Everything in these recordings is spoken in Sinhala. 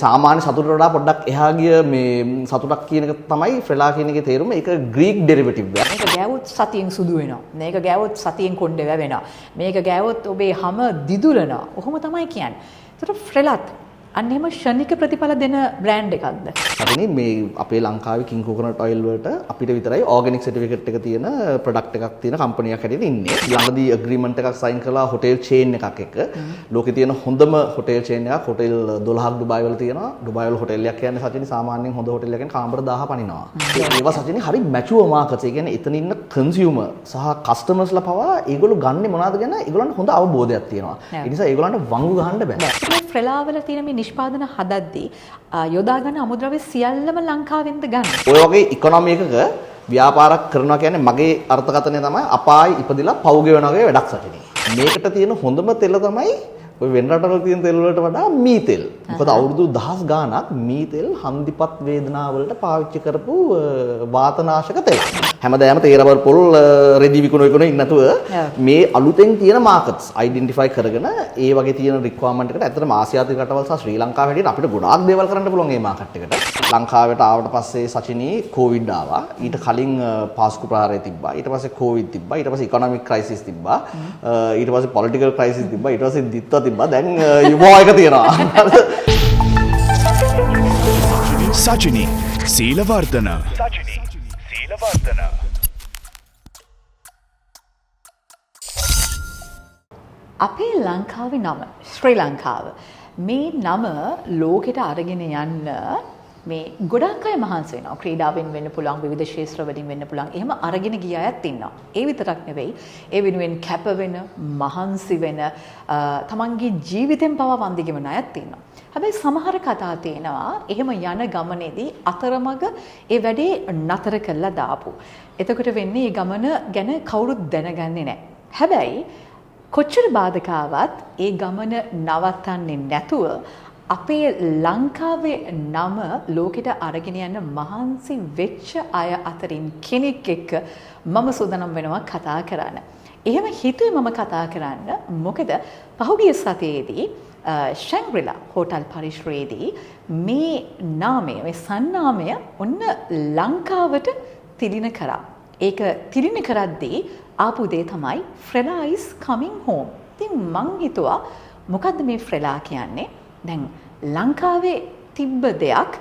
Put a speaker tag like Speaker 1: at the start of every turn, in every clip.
Speaker 1: සාමාන්‍ය සතුටට වඩා පොඩ්ඩක් එහා ගිය මේ සතුටක් කියන එක තමයි ෆ්‍රෙලා කියන එකේ තේරුම. ඒක ග්‍රීක් ඩෙරිවටිව් එකක්.
Speaker 2: මේක ගෑවොත් සතියෙන් සුදු වෙනවා. මේක ගෑවොත් සතියෙන් කොණ්ඩේ වැවෙනවා. මේක ගෑවොත් ඔබේ හැම දිදුලනවා. ඔහොම තමයි කියන්නේ. ඒතර ෆ්‍රෙලත් අන්න එහෙම ෂණික ප්‍රතිඵල දෙන බ්‍රෑන්ඩ් එකක්ද?
Speaker 1: හරිනේ, මේ අපේ ලංකාවේ කිං කොකනට් ඔයිල් වලට අපිට විතරයි ඕගැනික් සර්ටිෆිකේට් එක තියෙන ප්‍රොඩක්ට් එකක් තියෙන කම්පැනි එකක් හැටියට ඉන්නේ. ළඟදී ඇග්‍රීමන්ට් එකක් සයින් කළා හොටෙල් චේන් එකක් එක්ක. ලෝකේ තියෙන හොඳම හොටෙල් චේන් එකක්, හොටෙල් 12ක් ඩුබායි වල තියෙනවා. ඩුබායි වල හොටෙල් එකක් කියන්නේ සචිනි සාමාන්‍යයෙන් හොඳ හොටෙල් එකක් කියන්නේ කාමර 1000 පනිනවා. ඒවා සචිනි හරි මැචුවර් මාකට්ස්. ඒ කියන්නේ එතන ඉන්න කන්සියුමර් සහ කස්ටමර්ස්ලා පවා ඒගොල්ලෝ ගන්නෙ මොනවද ගැන ඒගොල්ලන්ට හොඳ අවබෝධයක් තියෙනවා. ඒ නිසා ඒගොල්ලන්ට වංගු ගහන්න බෑ.
Speaker 2: මේ ෆ්‍රෙලා වල තියෙන මේ නිෂ්පාදන හදද්දී යොදා ගන්න අමුද්‍රව්‍ය සියල්ලම ලංකාවෙන්ද ගන්න?
Speaker 1: ඔය වගේ ඉකොනොමි එකක ව්‍යාපාරක් කරනවා කියන්නේ මගේ අර්ථකථනය තමයි අපායි ඉපදිලා පව් ගෙවන වගේ වැඩක් සචිනි. මේකට තියෙන හොඳම තෙල තමයි ඔය වෙන රටවල තියෙන තෙල් වලට වඩා මී තෙල්. මොකද අවුරුදු දහස් ගාණක් මී තෙල් හන්දිපත් වේදනාව වලට පාවිච්චි කරපු වාතනාශක තෙල්. හැමදාම තේ රබර් පොල් රෙදි විකුණ විකුණ ඉන්න නැතුව මේ අලුතෙන් තියෙන මාකට්ස් අයිඩෙන්ටිෆයි කරගෙන ඒ වගේ තියෙන රික්වයර්මන්ට් එකට ඇත්තටම ආසියාතික රටවල් සහ ශ්‍රී ලංකාව හැටියට අපිට ගොඩාක් දේවල් කරන්න පුළුවන් මේ මාකට් එකට. ලංකාවට ආවට පස්සේ සචිනී කෝවිඩ් ආවා. ඊට කලින් පාස්කු ප්‍රහාරය තිබ්බා. ඊට පස්සේ කෝවිඩ් තිබ්බා. ඊට පස්සේ ඉකොනොමික් ක්‍රයිසිස් තිබ්බා. ඊට පස්සේ පොලිටිකල් ක්‍රයිසිස් තිබ්බා. ඊට පස්සේ දිත්වා තිබ්බා. දැන් වෝ එක තියෙනවා.
Speaker 3: සචිනි සීලවර්ධන. සචිනි සීලවර්ධන.
Speaker 2: අපේ ලංකාවේ නම ශ්‍රී ලංකාව, මේ නම ලෝකෙට අරගෙන යන්න මේ ගොඩක් අය මහන්සි වෙනවා. ක්‍රීඩාවෙන් වෙන්න පුළුවන්, විවිධ ක්ෂේත්‍ර වලින් වෙන්න පුළුවන්. එහෙම අරගෙන ගිය අයත් ඉන්නවා. ඒ විතරක් නෙවෙයි, ඒ වෙනුවෙන් කැප වෙන, මහන්සි වෙන, තමන්ගේ ජීවිතෙන් පවා වන්දි ගෙවන අයත් ඉන්නවා. හැබැයි සමහර කතා තියෙනවා එහෙම යන ගමනේදී අතරමඟ ඒ වැඩේ නතර කරලා දාපු. එතකොට වෙන්නේ ඒ ගමන ගැන කවුරුත් දැනගන්නේ නැහැ. හැබැයි කොච්චර බාධක ආවත් ඒ ගමන නවත්තන්නේ නැතුව අපේ ලංකාවේ නම ලෝකෙට අරගෙන යන මහන්සි වෙච්ච අය අතරින් කෙනෙක් එක්ක මම සූදානම් වෙනවා කතා කරන්න. එහෙම හිතුවේ මම කතා කරන්න, මොකද පහුගිය සතියේදී ශැංග්‍රිලා හෝටල් පරිශ්‍රයේදී මේ නාමය, මේ සන්නාමය ඔන්න ලංකාවට තිලින කරා. ඒක තිලින කරද්දී ආපු දේ තමයි ෆ්‍රෙලා is coming home. ඉතින් මං හිතුවා මොකද්ද මේ ෆ්‍රෙලා කියන්නේ? දැන් ලංකාවේ තිබ්බ දෙයක්,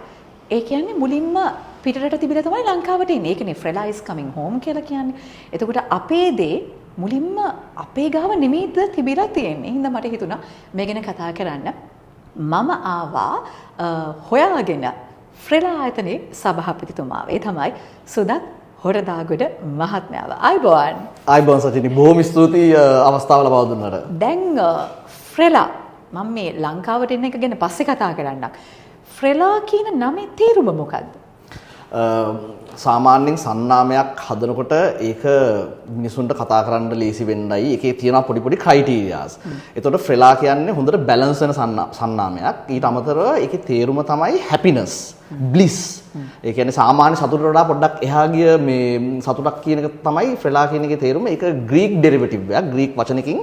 Speaker 2: ඒ කියන්නේ මුලින්ම පිටරට තිබිලා තමයි ලංකාවට එන්නේ. ඒකනේ ෆ්‍රෙලා is coming home කියලා කියන්නේ. එතකොට අපේ දේ මුලින්ම අපේ ගාව නෙමෙයිද තිබිලා තියෙන්නේ. හින්දා මට හිතුණා මේ ගැන කතා කරන්න. මම ආවා හොයාගෙන ෆ්‍රෙලා ආයතනයේ සභාපතිතුමාව. ඒ තමයි සුදත් හොරදාගොඩ මහත්මයාව. ආයුබෝවන්.
Speaker 1: ආයුබෝවන් සචිනි, බොහොම ස්තුතියි අවස්ථාව ලබා දුන්නට.
Speaker 2: දැන් ෆ්‍රෙලා මම මේ ලංකාවට එන එක ගැන පස්සේ කතා කරන්නම්. ෆ්‍රෙලා කියන නමේ තේරුම මොකද්ද?
Speaker 1: සාමාන්‍යයෙන් සන්නාමයක් හදනකොට ඒක මිනිසුන්ට කතා කරන්න ලේසි වෙන්නයි ඒකේ තියෙන පොඩි පොඩි ක්‍රයිටීරියාස්. එතකොට ෆ්‍රෙලා කියන්නේ හොඳට බැලන්ස් වෙන සන්නාමයක්. ඊට අමතරව ඒකේ තේරුම තමයි හැපිනස්, බ්ලිස්. ඒ කියන්නේ සාමාන්‍ය සතුටට වඩා පොඩ්ඩක් එහා ගිය මේ සතුටක් කියන එක තමයි ෆ්‍රෙලා කියන එකේ තේරුම. ඒක ග්‍රීක් ඩෙරිවටිව් එකක්, ග්‍රීක් වචනකින්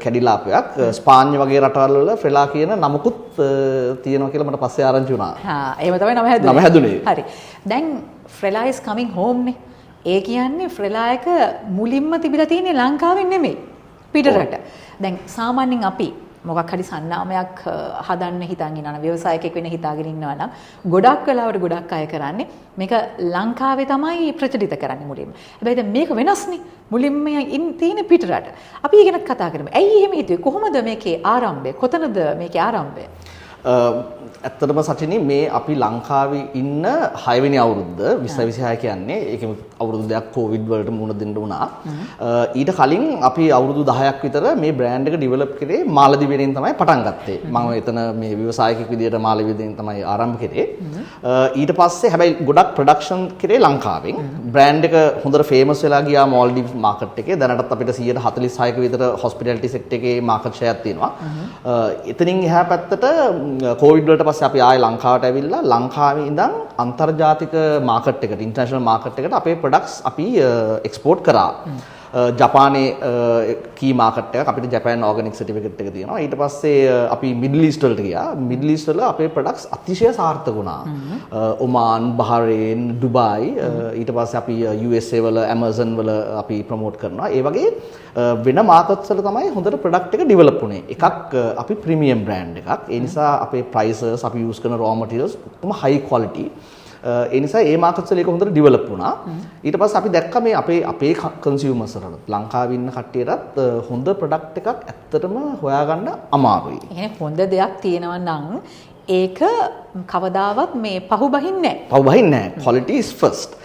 Speaker 1: කැඩිලා ආපු එකක්. ස්පාඤ්ඤ වගේ රටවල් වල ෆ්‍රෙලා කියන නමකුත් තියෙනවා කියලා මට පස්සේ ආරංචි වුණා.
Speaker 2: හා, එහෙම තමයි නම හැදුනේ.
Speaker 1: නම හැදුනේ.
Speaker 2: හරි. දැන් ෆ්‍රෙලා is coming home නේ. ඒ කියන්නේ ෆ්‍රෙලා එක මුලින්ම තිබිලා තියෙන්නේ ලංකාවෙන් නෙමෙයි, පිටරට. දැන් සාමාන්‍යයෙන් අපි මොකක් හරි සන්නාමයක් හදන්න හිතන් ඉන්නවා නම්, ව්‍යවසායකයෙක් වෙන්න හිතාගෙන ඉන්නවා නම්, ගොඩක් වෙලාවට ගොඩක් අය කරන්නේ මේක ලංකාවේ තමයි ප්‍රචලිත කරන්නේ මුලින්ම. හැබැයි දැන් මේක වෙනස්නේ. මුලින්ම ඉන් තියෙන පිටරට. අපි ඒ ගැනත් කතා කරමු. ඇයි එහෙම හිතුවේ? කොහොමද මේකේ ආරම්භය? කොතනද මේකේ ආරම්භය?
Speaker 1: ඇත්තටම සචිනි මේ අපි ලංකාවේ ඉන්න 6 වෙනි අවුරුද්ද 2026 කියන්නේ ඒකෙම අවුරුදු දෙකක් කෝවිඩ් වලට මුහුණ දෙන්න වුණා. ඊට කලින් අපි අවුරුදු 10ක් විතර මේ බ්‍රෑන්ඩ් එක ඩෙවලොප් කරේ මාලදිවයිනෙන් තමයි පටන් ගත්තේ. මම එතන මේ ව්‍යවසායකයෙක් විදියට මාලදිවයිනෙන් තමයි ආරම්භ කරේ. ඊට පස්සේ හැබැයි ගොඩක් ප්‍රොඩක්ෂන් කරේ ලංකාවෙන්. බ්‍රෑන්ඩ් එක හොඳට ෆේමස් වෙලා ගියා මෝල්ඩිව්ස් මාකට් එකේ. දැනටත් අපිට 146ක විතර හොස්පිටැලිටි සෙක්ටර් එකේ මාකට් ෂෙයාර් තියෙනවා. එතනින් එහා පැත්තට කෝවිඩ් වලට පස්සේ අපි ආයේ ලංකාවට ඇවිල්ලා ලංකාවේ ඉඳන් අන්තර්ජාතික මාකට් එකට, ඉන්ටර්නැෂනල් මාකට් එකට අපේ ප්‍රොඩක්ට්ස් අපි එක්ස්පෝර්ට් කරා. ජපානයේ කී මාකට් එකක් අපිට ජපාන් ඕගැනික් සර්ටිෆිකේට් එක තියෙනවා. ඊට පස්සේ අපි මිඩල් ඊස්ට් වලට ගියා. මිඩල් ඊස්ට් වල අපේ ප්‍රොඩක්ට්ස් අතිශය සාර්ථක වුණා. ඔමාන්, බහරේන්, ඩුබායි, ඊට පස්සේ අපි USA වල Amazon වල අපි ප්‍රොමෝට් කරනවා. ඒ වගේ වෙන මාකට්ස් වල තමයි හොඳට ප්‍රොඩක්ට් එක ඩෙවලොප් වුණේ. එකක් අපි ප්‍රීමියම් බ්‍රෑන්ඩ් එකක්. ඒ නිසා අපේ ප්‍රයිසස්, අපි යූස් කරන රෝ මටීරියල්ස් ඔක්කොම හයි ක්වොලිටි. ඒ නිසා ඒ මාකට්ස් වල ඒක හොඳට ඩෙවලොප් වුණා. ඊට පස්සේ අපි දැක්ක මේ අපේ අපේ කන්සියුමර්ස් වලට, ලංකාවේ ඉන්න කට්ටියටත් හොඳ ප්‍රොඩක්ට් එකක් ඇත්තටම හොයාගන්න අමාරුයි.
Speaker 2: ඒ කියන්නේ හොඳ දෙයක් තියෙනවා නම් ඒක කවදාවත් මේ පහු බහින්නේ නැහැ.
Speaker 1: පහු බහින්නේ නැහැ. Quality is first.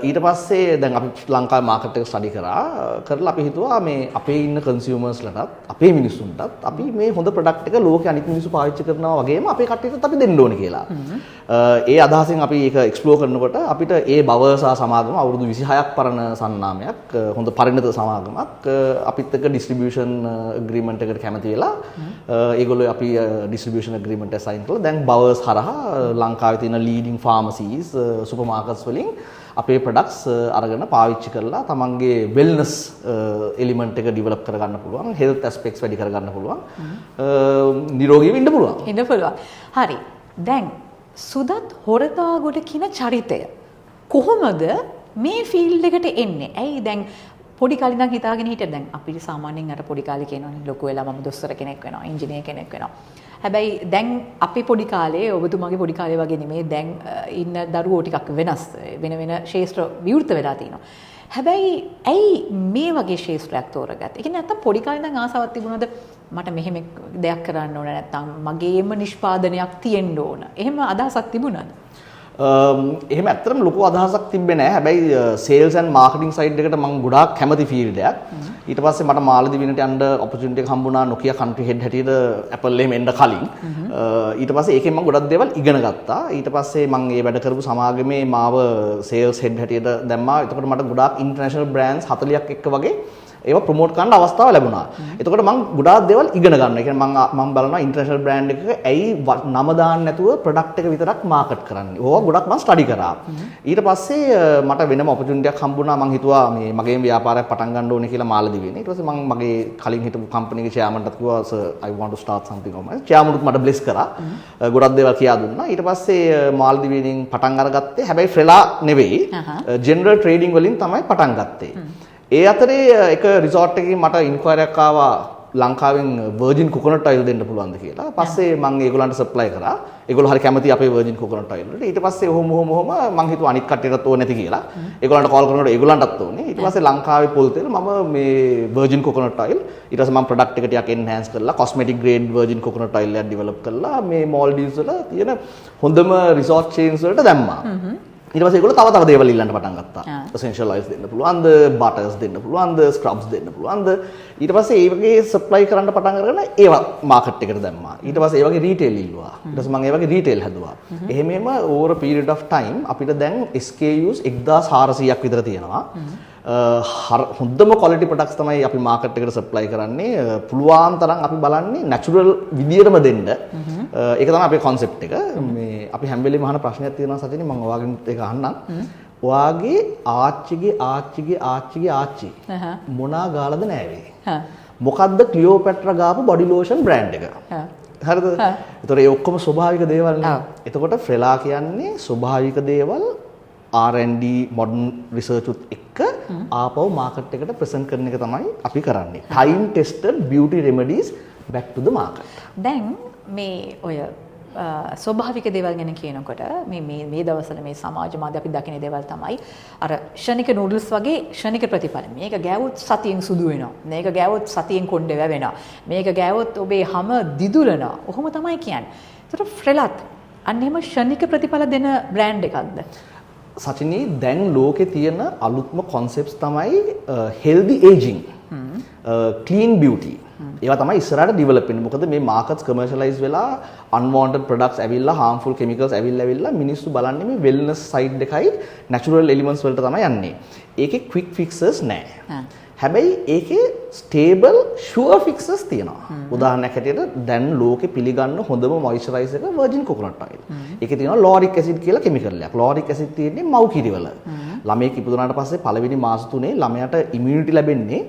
Speaker 1: ඊට පස්සේ දැන් අපි ලංකාවේ මාකට් එක ස්ටඩි කරා. කරලා අපි හිතුවා මේ අපේ ඉන්න කන්සියුමර්ස්ලටත් අපේ මිනිස්සුන්ටත් අපි මේ හොඳ ප්‍රොඩක්ට් එක ලෝකේ අනිත් මිනිස්සු පාවිච්චි කරනවා වගේම අපේ කට්ටියටත් අපි දෙන්න ඕනේ කියලා. ඒ අදහසින් අපි ඒක එක්ස්ප්ලෝර් කරනකොට අපිට ඒ බවර්සා සමාගම, අවුරුදු 26ක් පරණ සන්නාමයක්, හොඳ පරිණත සමාගමක්, අපිත් එක්ක ඩිස්ට්‍රිබියුෂන් ඇග්‍රීමන්ට් එකට කැමති වෙලා ඒගොල්ලෝ අපි ඩිස්ට්‍රිබියුෂන් ඇග්‍රීමන්ට් එක සයින් කළා. දැන් බවර්ස් හරහා ලංකාවේ තියෙන ලීඩින් ෆාමසීස්, සුපර් මාකට්ස් වලින් අපේ ප්‍රොඩක්ට්ස් අරගෙන පාවිච්චි කරලා තමන්ගේ වෙල්නස් එලිමන්ට් එක ඩිවෙලොප් කරගන්න පුළුවන්, හෙල්ත් ඇස්පෙක්ට්ස් වැඩි කරගන්න පුළුවන්, නිරෝගීව ඉන්න පුළුවන්.
Speaker 2: ඉන්න පුළුවන්. හරි. දැන් සුදත් හොරතාගොඩ කියන චරිතය කොහොමද මේ ෆීල්ඩ් එකට එන්නේ? ඇයි දැන් පොඩි කාලේ ඉඳන් හිතාගෙන හිටිය, දැන් අපි සාමාන්‍යයෙන් අර පොඩි කාලේ කියනවනේ ලොකු වෙලා මම දොස්තර කෙනෙක් වෙනවා, ඉංජිනේර කෙනෙක් වෙනවා. හැබැයි දැන් අපි පොඩි කාලේ, ඔබතුමාගේ පොඩි කාලේ වගේ නෙමෙයි, දැන් ඉන්න දරුවෝ ටිකක් වෙනස්, වෙන වෙන ක්ෂේත්‍ර විවෘත වෙලා තිනවා. හැබැයි ඇයි මේ වගේ ක්ෂේත්‍රයක් තෝරගත්තේ? ඒ කියන්නේ නැත්තම් පොඩි කාලේ ඉඳන් ආසාවක් තිබුණාද මට මෙහෙම දෙයක් කරන්න ඕන, නැත්තම් මගේම නිෂ්පාදනයක් තියෙන්න ඕන? එහෙම අදහසක් තිබුණාද?
Speaker 1: එහෙම ඇත්තටම ලොකු අදහසක් තිබ්බේ නෑ. හැබැයි සේල්ස් ඇන්ඩ් මාකටිං සයිඩ් එකට මම ගොඩාක් කැමති ෆීල්ඩ් එකක්. ඊට පස්සේ මට මාලදිවයිනට යන්න ඔපචුනිටි එක හම්බුණා Nokia country head හැටියට Apple එහෙම එන්න කලින්. ඊට පස්සේ ඒකෙන් මම ගොඩක් දේවල් ඉගෙන ගත්තා. ඊට පස්සේ මම ඒ වැඩ කරපු සමාගමේ මාව සේල්ස් හෙඩ් හැටියට දැම්මා. එතකොට මට ගොඩාක් ඉන්ටර්නැෂනල් බ්‍රෑන්ඩ්ස් 40ක් එක්ක වගේ ඒවා ප්‍රොමෝට් කරන්න අවස්ථාව ලැබුණා. එතකොට මං ගොඩාක් දේවල් ඉගෙන ගන්නවා. ඒ කියන්නේ මං මං බලනවා ඉන්ටර්නැෂනල් බ්‍රෑන්ඩ් එකක ඇයි නම දාන්න නැතුව ප්‍රොඩක්ට් එක විතරක් මාකට් කරන්නේ. ඕවා ගොඩක් මං ස්ටඩි කරා. ඊට පස්සේ මට වෙනම ඔපචුනිටි එකක් හම්බුණා. මං හිතුවා මේ මගේම ව්‍යාපාරයක් පටන් ගන්න ඕනේ කියලා මාලදිවයිනේ. ඊට පස්සේ මං මගේ කලින් හිටපු කම්පැනි එකේ චෙයාමන්ටත් කිව්වා, "Sir, I want to start something of my." චෙයාමනුත් මට බ්ලෙස් කරා. ගොඩක් දේවල් කියා දුන්නා. ඊට පස්සේ මාලදිවයිනෙන් පටන් අරගත්තේ. හැබැයි ෆ්‍රෙලා නෙවෙයි. ජෙනරල් ට්‍රේඩින් වලින් තමයි පටන් ගත්තේ. ඒ අතරේ එක රිසෝට් එකකින් මට ඉන්ක්වයරි එකක් ආවා ලංකාවෙන් වර්ජින් කොකනට් ඔයිල් දෙන්න පුළුවන්ද කියලා. පස්සේ මං ඒගොල්ලන්ට සප්ලයි කරා. ඒගොල්ලෝ හරි කැමති අපේ වර්ජින් කොකනට් ඔයිල් වලට. ඊට පස්සේ ඔහොම ඔහොම ඔහොම මං හිතුවා අනිත් කට්ටියටත් ඕනේ නැති කියලා. ඒගොල්ලන්ට කෝල් කරනකොට ඒගොල්ලන්ටත් ඕනේ. ඊට පස්සේ ලංකාවේ පොල් තෙල් මම මේ වර්ජින් කොකනට් ඔයිල්, ඊට පස්සේ මං ප්‍රොඩක්ට් එක ටිකක් එන්හෑන්ස් කරලා cosmetic grade virgin coconut oil එකක් ඩෙවලොප් කරලා මේ මෝල්ඩිව්ස් වල තියෙන හොඳම රිසෝට් චේන්ස් වලට දැම්මා. ඊට පස්සේ ඒගොල්ලෝ තව තව දේවල් ඉල්ලන්න පටන් ගත්තා. එසෙන්ෂල් ඔයිල්ස් දෙන්න පුළුවන්ද? බටර්ස් දෙන්න පුළුවන්ද? ස්ක්‍රබ්ස් දෙන්න පුළුවන්ද? ඊට පස්සේ ඒ වගේ සප්ලයි කරන්න පටන් අරගෙන ඒවා මාකට් එකට දැම්මා. ඊට පස්සේ ඒ වගේ රීටේල් ඉල්ලුවා. ඊට පස්සේ මම ඒ වගේ රීටේල් හැදුවා. එහෙම එහෙම over a period of time අපිට දැන් SKUs 1400ක් විතර තියෙනවා. හොඳම ක්වොලිටි ප්‍රොඩක්ට්ස් තමයි අපි මාකට් එකට සප්ලයි කරන්නේ. පුළුවන් තරම් අපි බලන්නේ නැචරල් විදියටම දෙන්න. ඒක තමයි අපේ කොන්සෙප්ට් එක. මේ අපි හැම වෙලේම අහන ප්‍රශ්නයක් තියෙනවා සචිනි, මම ඔයාගෙන් ඒක අහන්නම්. ඔයාගේ ආච්චිගේ ආච්චිගේ ආච්චිගේ ආච්චි මොනා ගාලද නෑවේ? මොකද්ද ක්ලියෝපැට්‍රා ගාපු බොඩි ලෝෂන් බ්‍රෑන්ඩ් එක? හරිද? එතකොට ඒ ඔක්කොම ස්වභාවික දේවල් නේ. එතකොට ෆ්‍රෙලා කියන්නේ ස්වභාවික දේවල් R&D modern research උත් එක්ක ආපහු මාකට් එකට ප්‍රසන්ට් කරන එක තමයි අපි කරන්නේ. Time tested beauty remedies back to the market.
Speaker 2: දැන් මේ ඔය ස්වභාවික දේවල් ගැන කියනකොට මේ මේ මේ දවස්වල මේ සමාජ මාධ්‍ය අපි දකින දේවල් තමයි අර ක්ෂණික නූඩල්ස් වගේ ක්ෂණික ප්‍රතිඵල. මේක ගෑවොත් සතියෙන් සුදු වෙනවා. මේක ගෑවොත් සතියෙන් කොණ්ඩේ වැවෙනවා. මේක ගෑවොත් ඔබේ හැම දිදුලනවා. ඔහොම තමයි කියන්නේ. ඒතර ෆ්‍රෙලත් අන්න එහෙම ක්ෂණික ප්‍රතිඵල දෙන බ්‍රෑන්ඩ් එකක්ද?
Speaker 1: සචිනී, දැන් ලෝකේ තියෙන අලුත්ම කොන්සෙප්ට්ස් තමයි හෙල්දි ඒජින්, ක්ලීන් බියුටි. ඒවා තමයි ඉස්සරහට ඩිවෙලොප් වෙන්නේ. මොකද මේ මාකට්ස් කමර්ෂියලයිස් වෙලා අන්වොන්ටඩ් ප්‍රොඩක්ට්ස් ඇවිල්ලා, හාම්ෆුල් කෙමිකල්ස් ඇවිල්ලා ඇවිල්ලා මිනිස්සු බලන්නේ මේ වෙල්නස් සයිඩ් එකයි නැචරල් එලිමන්ට්ස් වලට තමයි යන්නේ. ඒකේ ක්වික් ෆික්සස් නෑ. හැබැයි ඒකේ ස්ටේබල් ෂුවර් ෆික්සස් තියෙනවා. උදාහරණයක් හැටියට දැන් ලෝකෙ පිළිගන්න හොඳම මොයිස්චරයිසර් එක වර්ජින් කොකනට් ඔයිල්. ඒකේ තියෙනවා ලෝරික් ඇසිඩ් කියලා කෙමිකල් එකක්. ලෝරික් ඇසිඩ් තියෙන්නේ මව් කිරිවල. ළමයෙක් ඉපදුනාට පස්සේ පළවෙනි මාස තුනේ ළමයාට ඉමියුනිටි ලැබෙන්නේ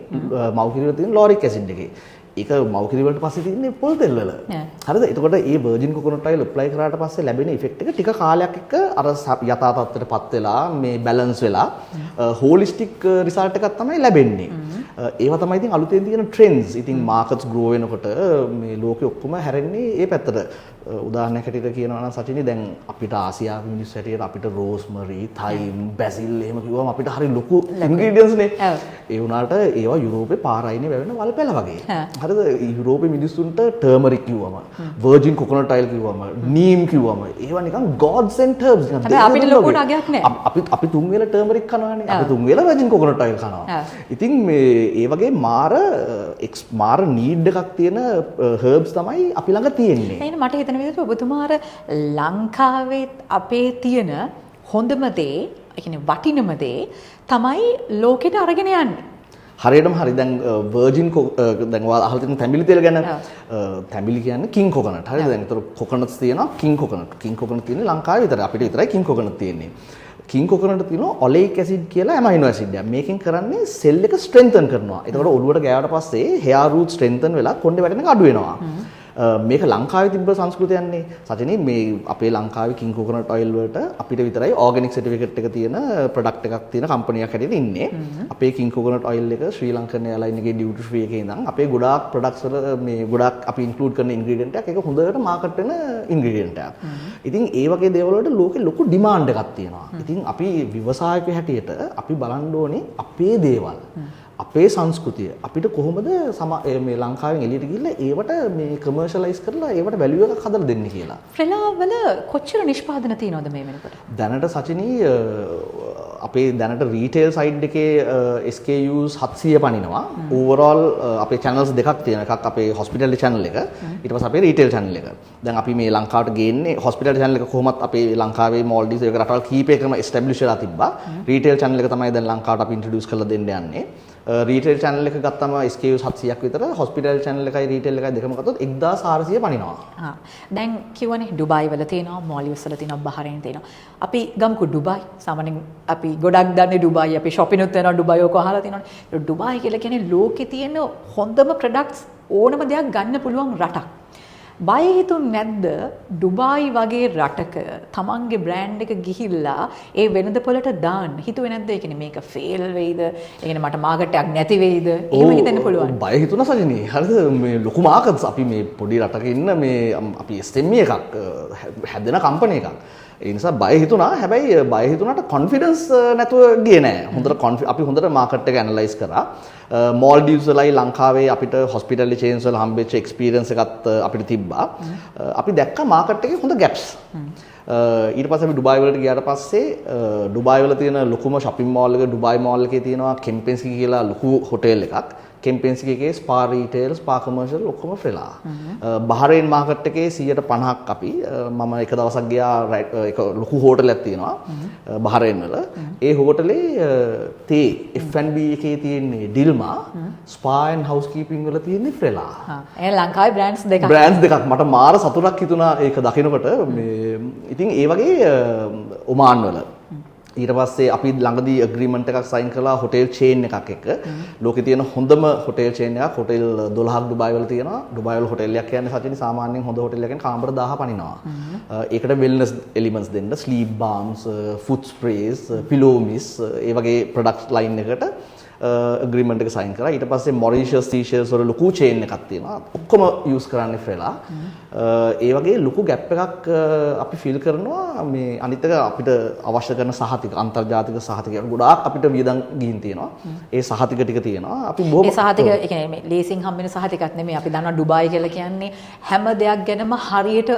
Speaker 1: මව් කිරි වල තියෙන ලෝරික් ඇසිඩ් එකේ. ඒක මව් කිරි වලට පස්සේ තියෙන්නේ පොල් තෙල් වල. හරිද? එතකොට මේ වර්ජින් කොකනට් ඔයිල් ඇප්ලයි කරාට පස්සේ ලැබෙන ඉෆෙක්ට් එක ටික කාලයක් එක්ක අර යථා තත්ත්වයට පත් වෙලා මේ බැලන්ස් වෙලා හෝලිස්ටික් රිසල්ට් එකක් තමයි ලැබෙන්නේ. ඒවා තමයි ඉතින් අලුතෙන් තියෙන ට්‍රෙන්ඩ්ස්. ඉතින් මාකට්ස් ග්‍රෝ වෙනකොට මේ ලෝකෙ ඔක්කොම හැරෙන්නේ ඒ පැත්තට. උදාහරණයක් හැටියට කියනවා නම් සචිනි, දැන් අපිට ආසියාවේ මිනිස්සු හැටියට අපිට රෝස්මරි, තයිම්, බැසිල් එහෙම කිව්වම අපිට හරි ලොකු ඉන්ග්‍රීඩියන්ට්ස් නේ. ඒ වුණාට ඒවා යුරෝපේ පාර අයිනේ වැවෙන වල් පැල වගේ. හරිද? යුරෝපේ මිනිස්සුන්ට ටර්මරික් කිව්වම, වර්ජින් කොකනට් ඔයිල් කිව්වම, නීම් කිව්වම ඒවා නිකන් ගෝඩ්ස් ඇන්ඩ් හර්බ්ස් නිකන්.
Speaker 2: හැබැයි අපිට ලොකු අගයක් නෑ.
Speaker 1: අපි අපි තුන් වේල ටර්මරික් කනවානේ. අපි තුන් වේල වර්ජින් කොකනට් ඔයිල් කනවා. ඉතින් මේ ඒ වගේ මාර මාර නීඩ් එකක් තියෙන හර්බ්ස් තමයි අපි ළඟ තියෙන්නේ.
Speaker 2: එහෙනම් මට හිතෙන විදිහට ඔබතුමා අර ලංකාවේ අපේ තියෙන හොඳම දේ, ඒ කියන්නේ වටිනම දේ තමයි ලෝකෙට අරගෙන යන්නේ.
Speaker 1: හරියටම හරි. දැන් වර්ජින්, දැන් ඔයාලා අහලා තියෙන තැඹිලි තෙල් ගැන. තැඹිලි කියන්නේ කිං කොකනට්. හරිද? දැන් ඒතර කොකනට්ස් තියෙනවා කිං කොකනට්. කිං කොකනට් තියෙන්නේ ලංකාවේ විතරයි. අපිට විතරයි කිං කොකනට් තියෙන්නේ. කිං කොකනට් තියෙනවා ඔලෙයික් ඇසිඩ් කියලා ඇමයිනෝ ඇසිඩ් එකක්. මේකෙන් කරන්නේ සෙල් එක ස්ට්‍රෙන්තන් කරනවා. එතකොට ඔළුවට ගෑවට පස්සේ හෙයාර් රූට් ස්ට්‍රෙන්තන් වෙලා කොණ්ඩේ වැටෙන එක අඩු වෙනවා. මේක ලංකාවේ තිබ්බ සංස්කෘතියන්නේ සචිනී. මේ අපේ ලංකාවේ කිං කොකනට් ඔයිල් වලට අපිට විතරයි ඕගැනික් සර්ටිෆිකේට් එක තියෙන ප්‍රොඩක්ට් එකක් තියෙන කම්පැනි එකක් හැටියට ඉන්නේ. අපේ කිං කොකනට් ඔයිල් එක ශ්‍රී ලංකන් එයාලයින් එකේ ඩියුටි ෆ්‍රී එකේ ඉඳන් අපේ ගොඩාක් ප්‍රොඩක්ට්ස් වල මේ ගොඩාක් අපි ඉන්ක්ලූඩ් කරන ඉන්ග්‍රීඩියන්ට් එකක්. ඒක හොඳට මාකට් වෙන ඉන්ග්‍රීඩියන්ට් එකක්. ඉතින් ඒ වගේ දේවල් වලට ලෝකෙ ලොකු ඩිමාන්ඩ් එකක් තියෙනවා. ඉතින් අපි ව්‍යවසායකයෝ හැටියට අපි බලන්න ඕනේ අපේ දේවල්, අපේ සංස්කෘතිය අපිට කොහොමද මේ ලංකාවෙන් එළියට ගිහිල්ලා ඒවට මේ කමර්ෂියලයිස් කරලා ඒවට වැලියු එකක් හදලා දෙන්නේ කියලා.
Speaker 2: ෆ්‍රෙලා වල කොච්චර නිෂ්පාදන තියෙනවද මේ වෙනකොට?
Speaker 1: දැනට සචිනී, අපේ දැනට රීටේල් සයිඩ් එකේ SKUs 700 පනිනවා. ඕවරෝල් අපේ චැනල්ස් දෙකක් තියෙනවා. එකක් අපේ හොස්පිටැලිටි චැනල් එක. ඊට පස්සේ අපේ රීටේල් චැනල් එක. දැන් අපි මේ ලංකාවට ගේන්නේ හොස්පිටැලිටි චැනල් එක කොහොමත් අපේ ලංකාවේ මෝල්ඩිව්ස් ඒ වගේ රටවල් කීපයකම එස්ටැබ්ලිෂ් වෙලා තිබ්බා. රීටේල් චැනල් එක තමයි දැන් ලංකාවට අපි ඉන්ට්‍රොඩියුස් කරලා දෙන්න යන්නේ. රීටේල් චැනල් එක ගත්තම SKUs 700ක් විතර, හොස්පිටැලිටි චැනල් එකයි රීටේල් එකයි දෙකම ගත්තොත් 1400 පනිනවා.
Speaker 2: ආ, දැන් කිව්වනේ ඩුබායි වල තියෙනවා, මෝල්ඩිව්ස් වල තියෙනවා, බහරේන් තියෙනවා. අපි ගමුකෝ ඩුබායි. සාමාන්‍යයෙන් අපි ගොඩක් දන්නේ ඩුබායි. අපි ෂොපිනුත් වෙනවා ඩුබායි ඔක අහලා තියෙනවනේ. ඒ ඩුබායි කියලා කියන්නේ ලෝකේ තියෙන හොඳම ප්‍රොඩක්ට්ස් ඕනම දෙයක් ගන්න පුළුවන් රටක්. බය හිතුන් නැද්ද ඩුබායි වගේ රටක තමන්ගේ බ්‍රෑන්ඩ් එක ගිහිල්ලා ඒ වෙනද පොළට දාන්න? හිතුවේ නැද්ද ඒ කියන්නේ මේක ෆේල් වෙයිද? ඒ කියන්නේ මට මාකට් එකක් නැති වෙයිද? එහෙම හිතෙන්න පුළුවන්.
Speaker 1: බය හිතුණා සජිනී. හරිද? මේ ලොකු මාකට්ස්, අපි මේ පොඩි රටක ඉන්න මේ අපි SME එකක්, හැදෙන කම්පැනි එකක්. ඒ නිසා බය හිතුණා. හැබැයි බය හිතුණාට කොන්ෆිඩන්ස් නැතුව ගියේ නෑ. හොඳට අපි හොඳට මාකට් එක ඇනලයිස් කරා. මෝල්ඩිව්ස් වලයි ලංකාවේ අපිට හොස්පිටැලිටි චේන්ස් වල හම්බෙච්ච එක්ස්පීරියන්ස් එකත් අපිට තිබ්බා. අපි දැක්කා මාකට් එකේ හොඳ ගැප්ස්. ඊට පස්සේ අපි ඩුබායි වලට ගියාට පස්සේ ඩුබායි වල තියෙන ලොකුම ෂොපින් මෝල් එක ඩුබායි මෝල් එකේ තියෙනවා කෙම්පෙන්ස්කි කියලා ලොකු හොටෙල් එකක්. කෙම්පෙන්ස්කි එකේ ස්පා රීටේල්, ස්පා කමර්ෂල් ඔක්කොම ෆ්‍රෙලා. බහරේන් මාකට් එකේ 150ක් අපි මම එක දවසක් ගියා එක ලොකු හෝටලයක් තියෙනවා බහරේන් වල. ඒ හෝටලේ තේ F&B එකේ තියෙන්නේ ඩිල්මා, ස්පා ඇන්ඩ් හවුස්කීපින් වල තියෙන්නේ ෆ්‍රෙලා.
Speaker 2: ඒ ලංකාවේ බ්‍රෑන්ඩ්ස් දෙකක්.
Speaker 1: බ්‍රෑන්ඩ්ස් දෙකක්. මට මාර සතුටක් හිතුණා ඒක දකිනකොට. මේ ඉතින් ඒ වගේ ඔමාන් වල ඊට පස්සේ අපි ළඟදී ඇග්‍රීමන්ට් එකක් සයින් කළා හොටෙල් චේන් එකක් එක්ක. ලෝකේ තියෙන හොඳම හොටෙල් චේන් එකක්, හොටෙල් 12ක් ඩුබායි වල තියෙනවා. ඩුබායි වල හොටෙල් එකක් කියන්නේ සචිනි, සාමාන්‍යයෙන් හොඳ හොටෙල් එකක් කියන්නේ කාමර 1000 පනිනවා. ඒකට වෙල්නස් එලිමන්ට්ස් දෙන්න ස්ලීප් බාම්ස්, ෆුට් ස්ප්‍රේස්, පිලෝ මිස් ඒ වගේ ප්‍රොඩක්ට්ස් ලයින් එකට ඇග්‍රීමන්ට් එක සයින් කරා. ඊට පස්සේ මොරිෂස්, සීෂෙල්ස් වල ලොකු චේන් එකක් තියෙනවා. ඔක්කොම යූස් කරන්නේ ෆ්‍රෙලා. ඒ වගේ ලොකු ගැප් එකක් අපි ෆිල් කරනවා. මේ අනිත් එක අපිට අවශ්‍ය කරන සහතික, අන්තර්ජාතික සහතික ගොඩාක් අපිට වියදම් ගිහින් තියෙනවා. ඒ සහතික ටික තියෙනවා. අපි බොහොම
Speaker 2: ඒ සහතික ඒ කියන්නේ මේ ලේසින් හම්බ වෙන සහතිකක් නෙමෙයි. අපි දන්නවා ඩුබායි කියලා කියන්නේ හැම දෙයක් ගැනම හරියට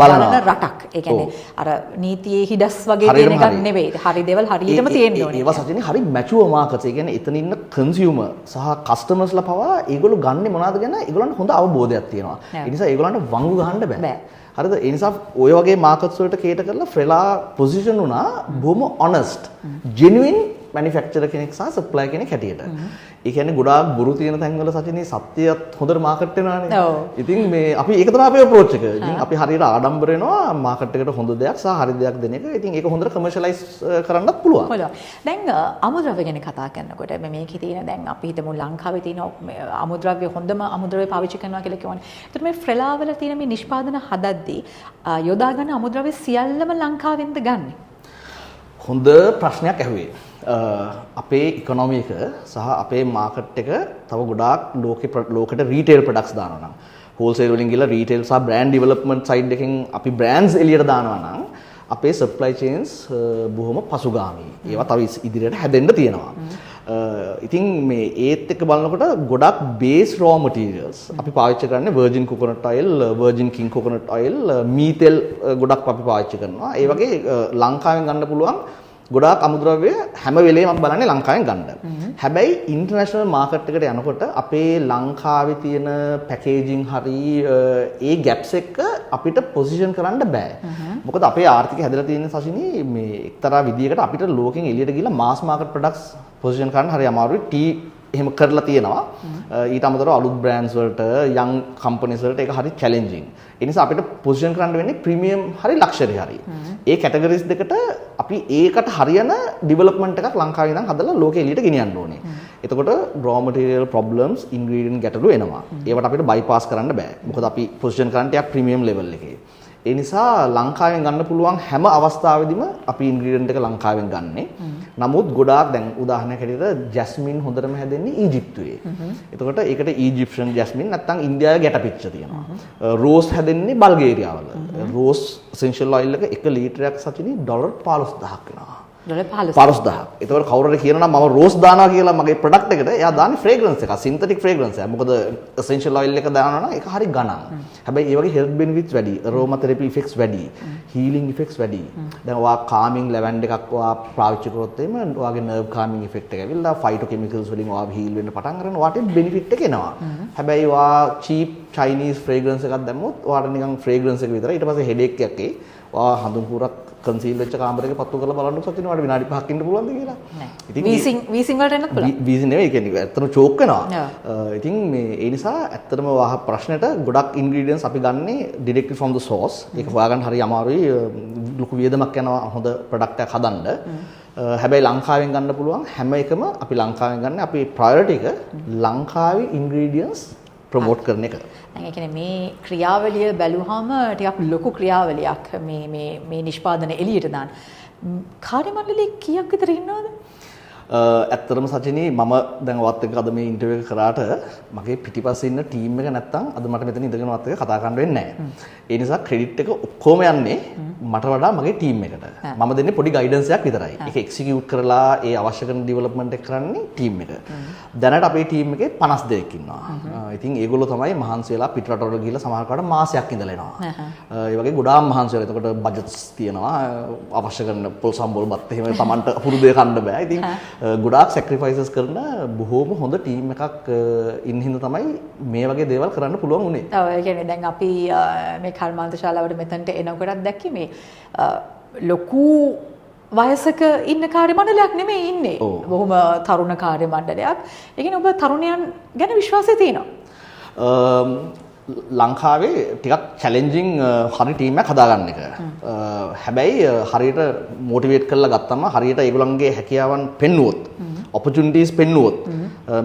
Speaker 2: බලන රටක්. ඒ කියන්නේ අර නීතියේ හිඩස් වගේ තියෙන එකක් නෙවෙයි. හරි දේවල් හරියටම තියෙන්න ඕනේ.
Speaker 1: ඒවා සචිනේ හරි මැචුවර් මාකට්ස්. ඒ කියන්නේ එතන ඉන්න කන්සියුමර් සහ කස්ටමර්ස්ලා පවා ඒගොල්ලෝ ගන්නෙ මොනවද ගැන ඒගොල්ලන්ට හොඳ අවබෝධයක් තියෙනවා. ඒ නිසා ඒගොල්ලන්ට වංගු ගහන්න බෑ. හරිද? ඒ නිසා ඔය වගේ මාකට්ස් වලට කේටර් කරලා ෆ්‍රෙලා පොසිෂන් වුණා බොහොම ඔනස්ට්, ජෙනුයින් මැනුෆැක්චරර් කෙනෙක් සහ සප්ලයර් කෙනෙක් හැටියට. ඒ කියන්නේ ගොඩාක් බොරු තියෙන තැන්වල සචිනී සත්‍යයත් හොඳට මාකට් වෙනවානේ. ඉතින් මේ අපි ඒක තමයි අපේ අප්‍රෝච් එක. ඉතින් අපි හරියට ආඩම්බර වෙනවා මාකට් එකට හොඳ දෙයක් සහ හරි දෙයක් දෙන එක. ඉතින් ඒක හොඳට කමර්ෂියලයිස් කරන්නත් පුළුවන්.
Speaker 2: පුළුවන්. දැන් අමුද්‍රව්‍ය ගැන කතා කරනකොට මේකේ තියෙන දැන් අපි හිතමු ලංකාවේ තියෙන අමුද්‍රව්‍ය, හොඳම අමුද්‍රව්‍ය පාවිච්චි කරනවා කියලා කියවනේ. ඒතර මේ ෆ්‍රෙලා වල තියෙන මේ නිෂ්පාදන හදද්දී යොදා ගන්න අමුද්‍රව්‍ය සියල්ලම ලංකාවෙන්ද ගන්නෙ?
Speaker 1: හොඳ ප්‍රශ්නයක් ඇහුවේ. අපේ ඉකොනොමි එක සහ අපේ මාකට් එක තව ගොඩාක් ලෝකෙට රීටේල් ප්‍රොඩක්ට්ස් දානවා නම්, හෝල්සේල් වලින් ගිහලා රීටේල් සහ බ්‍රෑන්ඩ් ඩෙවලොප්මන්ට් සයිඩ් එකෙන් අපි බ්‍රෑන්ඩ්ස් එළියට දානවා නම් අපේ සප්ලයි චේන්ස් බොහොම පසුගාමී. ඒවා තව ඉදිරියට හැදෙන්න තියෙනවා. ඉතින් මේ ඒත් එක්ක බලනකොට ගොඩක් බේස් රෝ මටීරියල්ස් අපි පාවිච්චි කරන්නේ virgin coconut oil, virgin king coconut oil, මී තෙල් ගොඩක් අපි පාවිච්චි කරනවා. ඒ වගේ ලංකාවෙන් ගන්න පුළුවන් ගොඩාක් අමුද්‍රව්‍ය හැම වෙලේම අපි බලන්නේ ලංකාවෙන් ගන්න. හැබැයි ඉන්ටර්නැෂනල් මාකට් එකට යනකොට අපේ ලංකාවේ තියෙන පැකේජින් හරි ඒ ගැප්ස් එක්ක අපිට පොසිෂන් කරන්න බෑ. මොකද අපේ ආර්ථිකය හැදලා තියෙන සශිනී මේ එක්තරා විදියකට අපිට ලෝකෙන් එළියට ගිහලා මාස් මාකට් ප්‍රොඩක්ට්ස් පොසිෂන් කරන්න හරි අමාරුයි. ටී එහෙම කරලා තියෙනවා. ඊට අමතරව අලුත් බ්‍රෑන්ඩ්ස් වලට, යං කම්පනීස් වලට ඒක හරි චැලෙන්ජින්. ඒ නිසා අපිට පොසිෂන් කරන්න වෙන්නේ ප්‍රීමියම් හරි ලක්ෂරි හරි. ඒ කැටගරිස් දෙකට අපි ඒකට හරියන ඩෙවලොප්මන්ට් එකක් ලංකාවේ ඉඳන් හදලා ලෝකෙ එළියට ගෙනියන්න ඕනේ. එතකොට රෝ මටීරියල් ප්‍රොබ්ලම්ස්, ඉන්ග්‍රීඩියන්ට් ගැටලු එනවා. ඒවට අපිට බයිපාස් කරන්න බෑ. මොකද අපි පොසිෂන් කරන්න ටිකක් ප්‍රීමියම් ලෙවල් එකේ. ඒ නිසා ලංකාවෙන් ගන්න පුළුවන් හැම අවස්ථාවෙදිම අපි ඉන්ග්‍රීඩියන්ට් එක ලංකාවෙන් ගන්නෙ. නමුත් ගොඩාක් දැන් උදාහරණයක් හැටියට ජැස්මින් හොඳටම හැදෙන්නේ ඊජිප්තුවේ. එතකොට ඒකට ඊජිප්ෂන් ජැස්මින් නැත්නම් ඉන්දියාවේ ගැටපිච්ච තියෙනවා. රෝස් හැදෙන්නේ බල්ගේරියාවල. රෝස් එසෙන්ෂල් ඔයිල් එක 1 ලීටරයක් සචිනි ඩොලර් 15,000ක් වෙනවා.
Speaker 2: ඩොලර් 15.
Speaker 1: 15,000ක්. එතකොට කවුරු හරි කියනවා නම් මම රෝස් දානවා කියලා මගේ ප්‍රොඩක්ට් එකට, එයා දාන්නේ ෆ්‍රේග්‍රන්ස් එකක්, සින්තටික් ෆ්‍රේග්‍රන්ස් එකක්. මොකද එසෙන්ෂල් ඔයිල් එක දානවා නම් ඒක හරි ගණන්. හැබැයි ඒ වගේ හෙල්ත් බෙනිෆිට්ස් වැඩි, අරෝමා තෙරපි ඉෆෙක්ට්ස් වැඩි, හීලින් ඉෆෙක්ට්ස් වැඩි. දැන් ඔයා කාමින් ලැවැන්ඩර් එකක් ඔයා පාවිච්චි කරොත් එහෙම ඔයාගේ නර්ව් කාමින් ඉෆෙක්ට් එක ඇවිල්ලා ෆයිටෝ කෙමිකල්ස් වලින් ඔයා හීල් වෙන්න පටන් ගන්න ඔයාට බෙනිෆිට් එක එනවා. හැබැයි ඔයා චීප් චයිනීස් ෆ්‍රේග්‍රන්ස් එකක් දැම්මොත් ඔයාට නිකන් ෆ්‍රේග්‍රන්ස් එක විතරයි. ඊට පස්සේ හෙඩේක් එකක් එයි. ඔයා හඳුන් කූරක් කන්සීල් වෙච්ච කාමරයක පත්තු කරලා බලන්න සචින් ඔයාට විනාඩි 5ක් ඉන්න පුළුවන්ද කියලා.
Speaker 2: නෑ.
Speaker 1: ඉතින්
Speaker 2: වීසිං වලට එන්නත් පුළුවන්.
Speaker 1: වීසිං නෙවෙයි, ඒ කියන්නේ ඇත්තටම චෝක් වෙනවා. ඉතින් මේ ඒ නිසා ඇත්තටම වහ ප්‍රශ්නෙට ගොඩක් ඉන්ග්‍රීඩියන්ට්ස් අපි ගන්නේ ඩිරෙක්ට්ලි ෆ්‍රොම් the sauce. ඒක හොයාගන්න හරි අමාරුයි. ලොකු වියදමක් යනවා හොඳ ප්‍රොඩක්ට් එකක් හදන්න. හැබැයි ලංකාවෙන් ගන්න පුළුවන් හැම එකම අපි ලංකාවෙන් ගන්න. අපේ ප්‍රයොරිටි එක ලංකාවේ ඉන්ග්‍රීඩියන්ට්ස් ප්‍රොමෝට් කරන එක.
Speaker 2: දැන් ඒ කියන්නේ මේ ක්‍රියාවලිය බැලුවාම ටිකක් ලොකු ක්‍රියාවලියක් මේ මේ මේ නිෂ්පාදන එළියට දාන්න. කාර්ය මණ්ඩලයේ කීයක් විතර ඉන්නවද?
Speaker 1: ඇත්තටම සචිනී මම දැන් ඔයත් එක්ක අද මේ ඉන්ටර්විව් එක කරාට මගේ පිටිපස්සේ ඉන්න ටීම් එක නැත්තම් අද මට මෙතන ඉඳගෙන ඔයත් එක්ක කතා කරන්න වෙන්නේ නැහැ. ඒ නිසා ක්‍රෙඩිට් එක ඔක්කොම යන්නේ මට වඩා මගේ ටීම් එකට. මම දෙන්නේ පොඩි ගයිඩන්ස් එකක් විතරයි. ඒක එක්සිකියුට් කරලා ඒ අවශ්‍ය කරන ඩෙවලොප්මන්ට් එක කරන්නේ ටීම් එක. දැනට අපේ ටීම් එකේ 50 දෙනෙක් ඉන්නවා. ඉතින් ඒගොල්ලෝ තමයි මහන්සි වෙලා පිට රටවල ගිහිල්ලා සමහර වෙලාවට මාසයක් ඉඳලා එනවා. ඒ වගේ ගොඩාක් මහන්සි වෙලා. එතකොට බජට්ස් තියෙනවා. අවශ්‍ය කරන පොල් සම්බොල් බත් එහෙම තමන්ට පුරුදු දේ කන්න බෑ. ඉතින් ගොඩාක් සැක්‍රිෆයිසස් කරන බොහෝම හොඳ ටීම් එකක් ඉන්න හින්දා තමයි මේ වගේ දේවල් කරන්න පුළුවන් වුණේ.
Speaker 2: ඔව්, ඒ කියන්නේ දැන් අපි මේ කර්මාන්ත ශාලාවට මෙතනට එනකොටත් දැක්කේ මේ ලොකු වයසක ඉන්න කාර්ය මණ්ඩලයක් නෙමෙයි ඉන්නේ. බොහොම තරුණ කාර්ය මණ්ඩලයක්. ඒ කියන්නේ ඔබ තරුණයන් ගැන විශ්වාසය තියෙනවා.
Speaker 1: ලංකාවේ ටිකක් චැලෙන්ජින් හරි ටීම් එකක් හදාගන්න එක. හැබැයි හරියට මොටිවේට් කරලා ගත්තම, හරියට ඒගොල්ලන්ගේ හැකියාවන් පෙන්නුවොත්, ඔපචුනිටිස් පෙන්නුවොත්,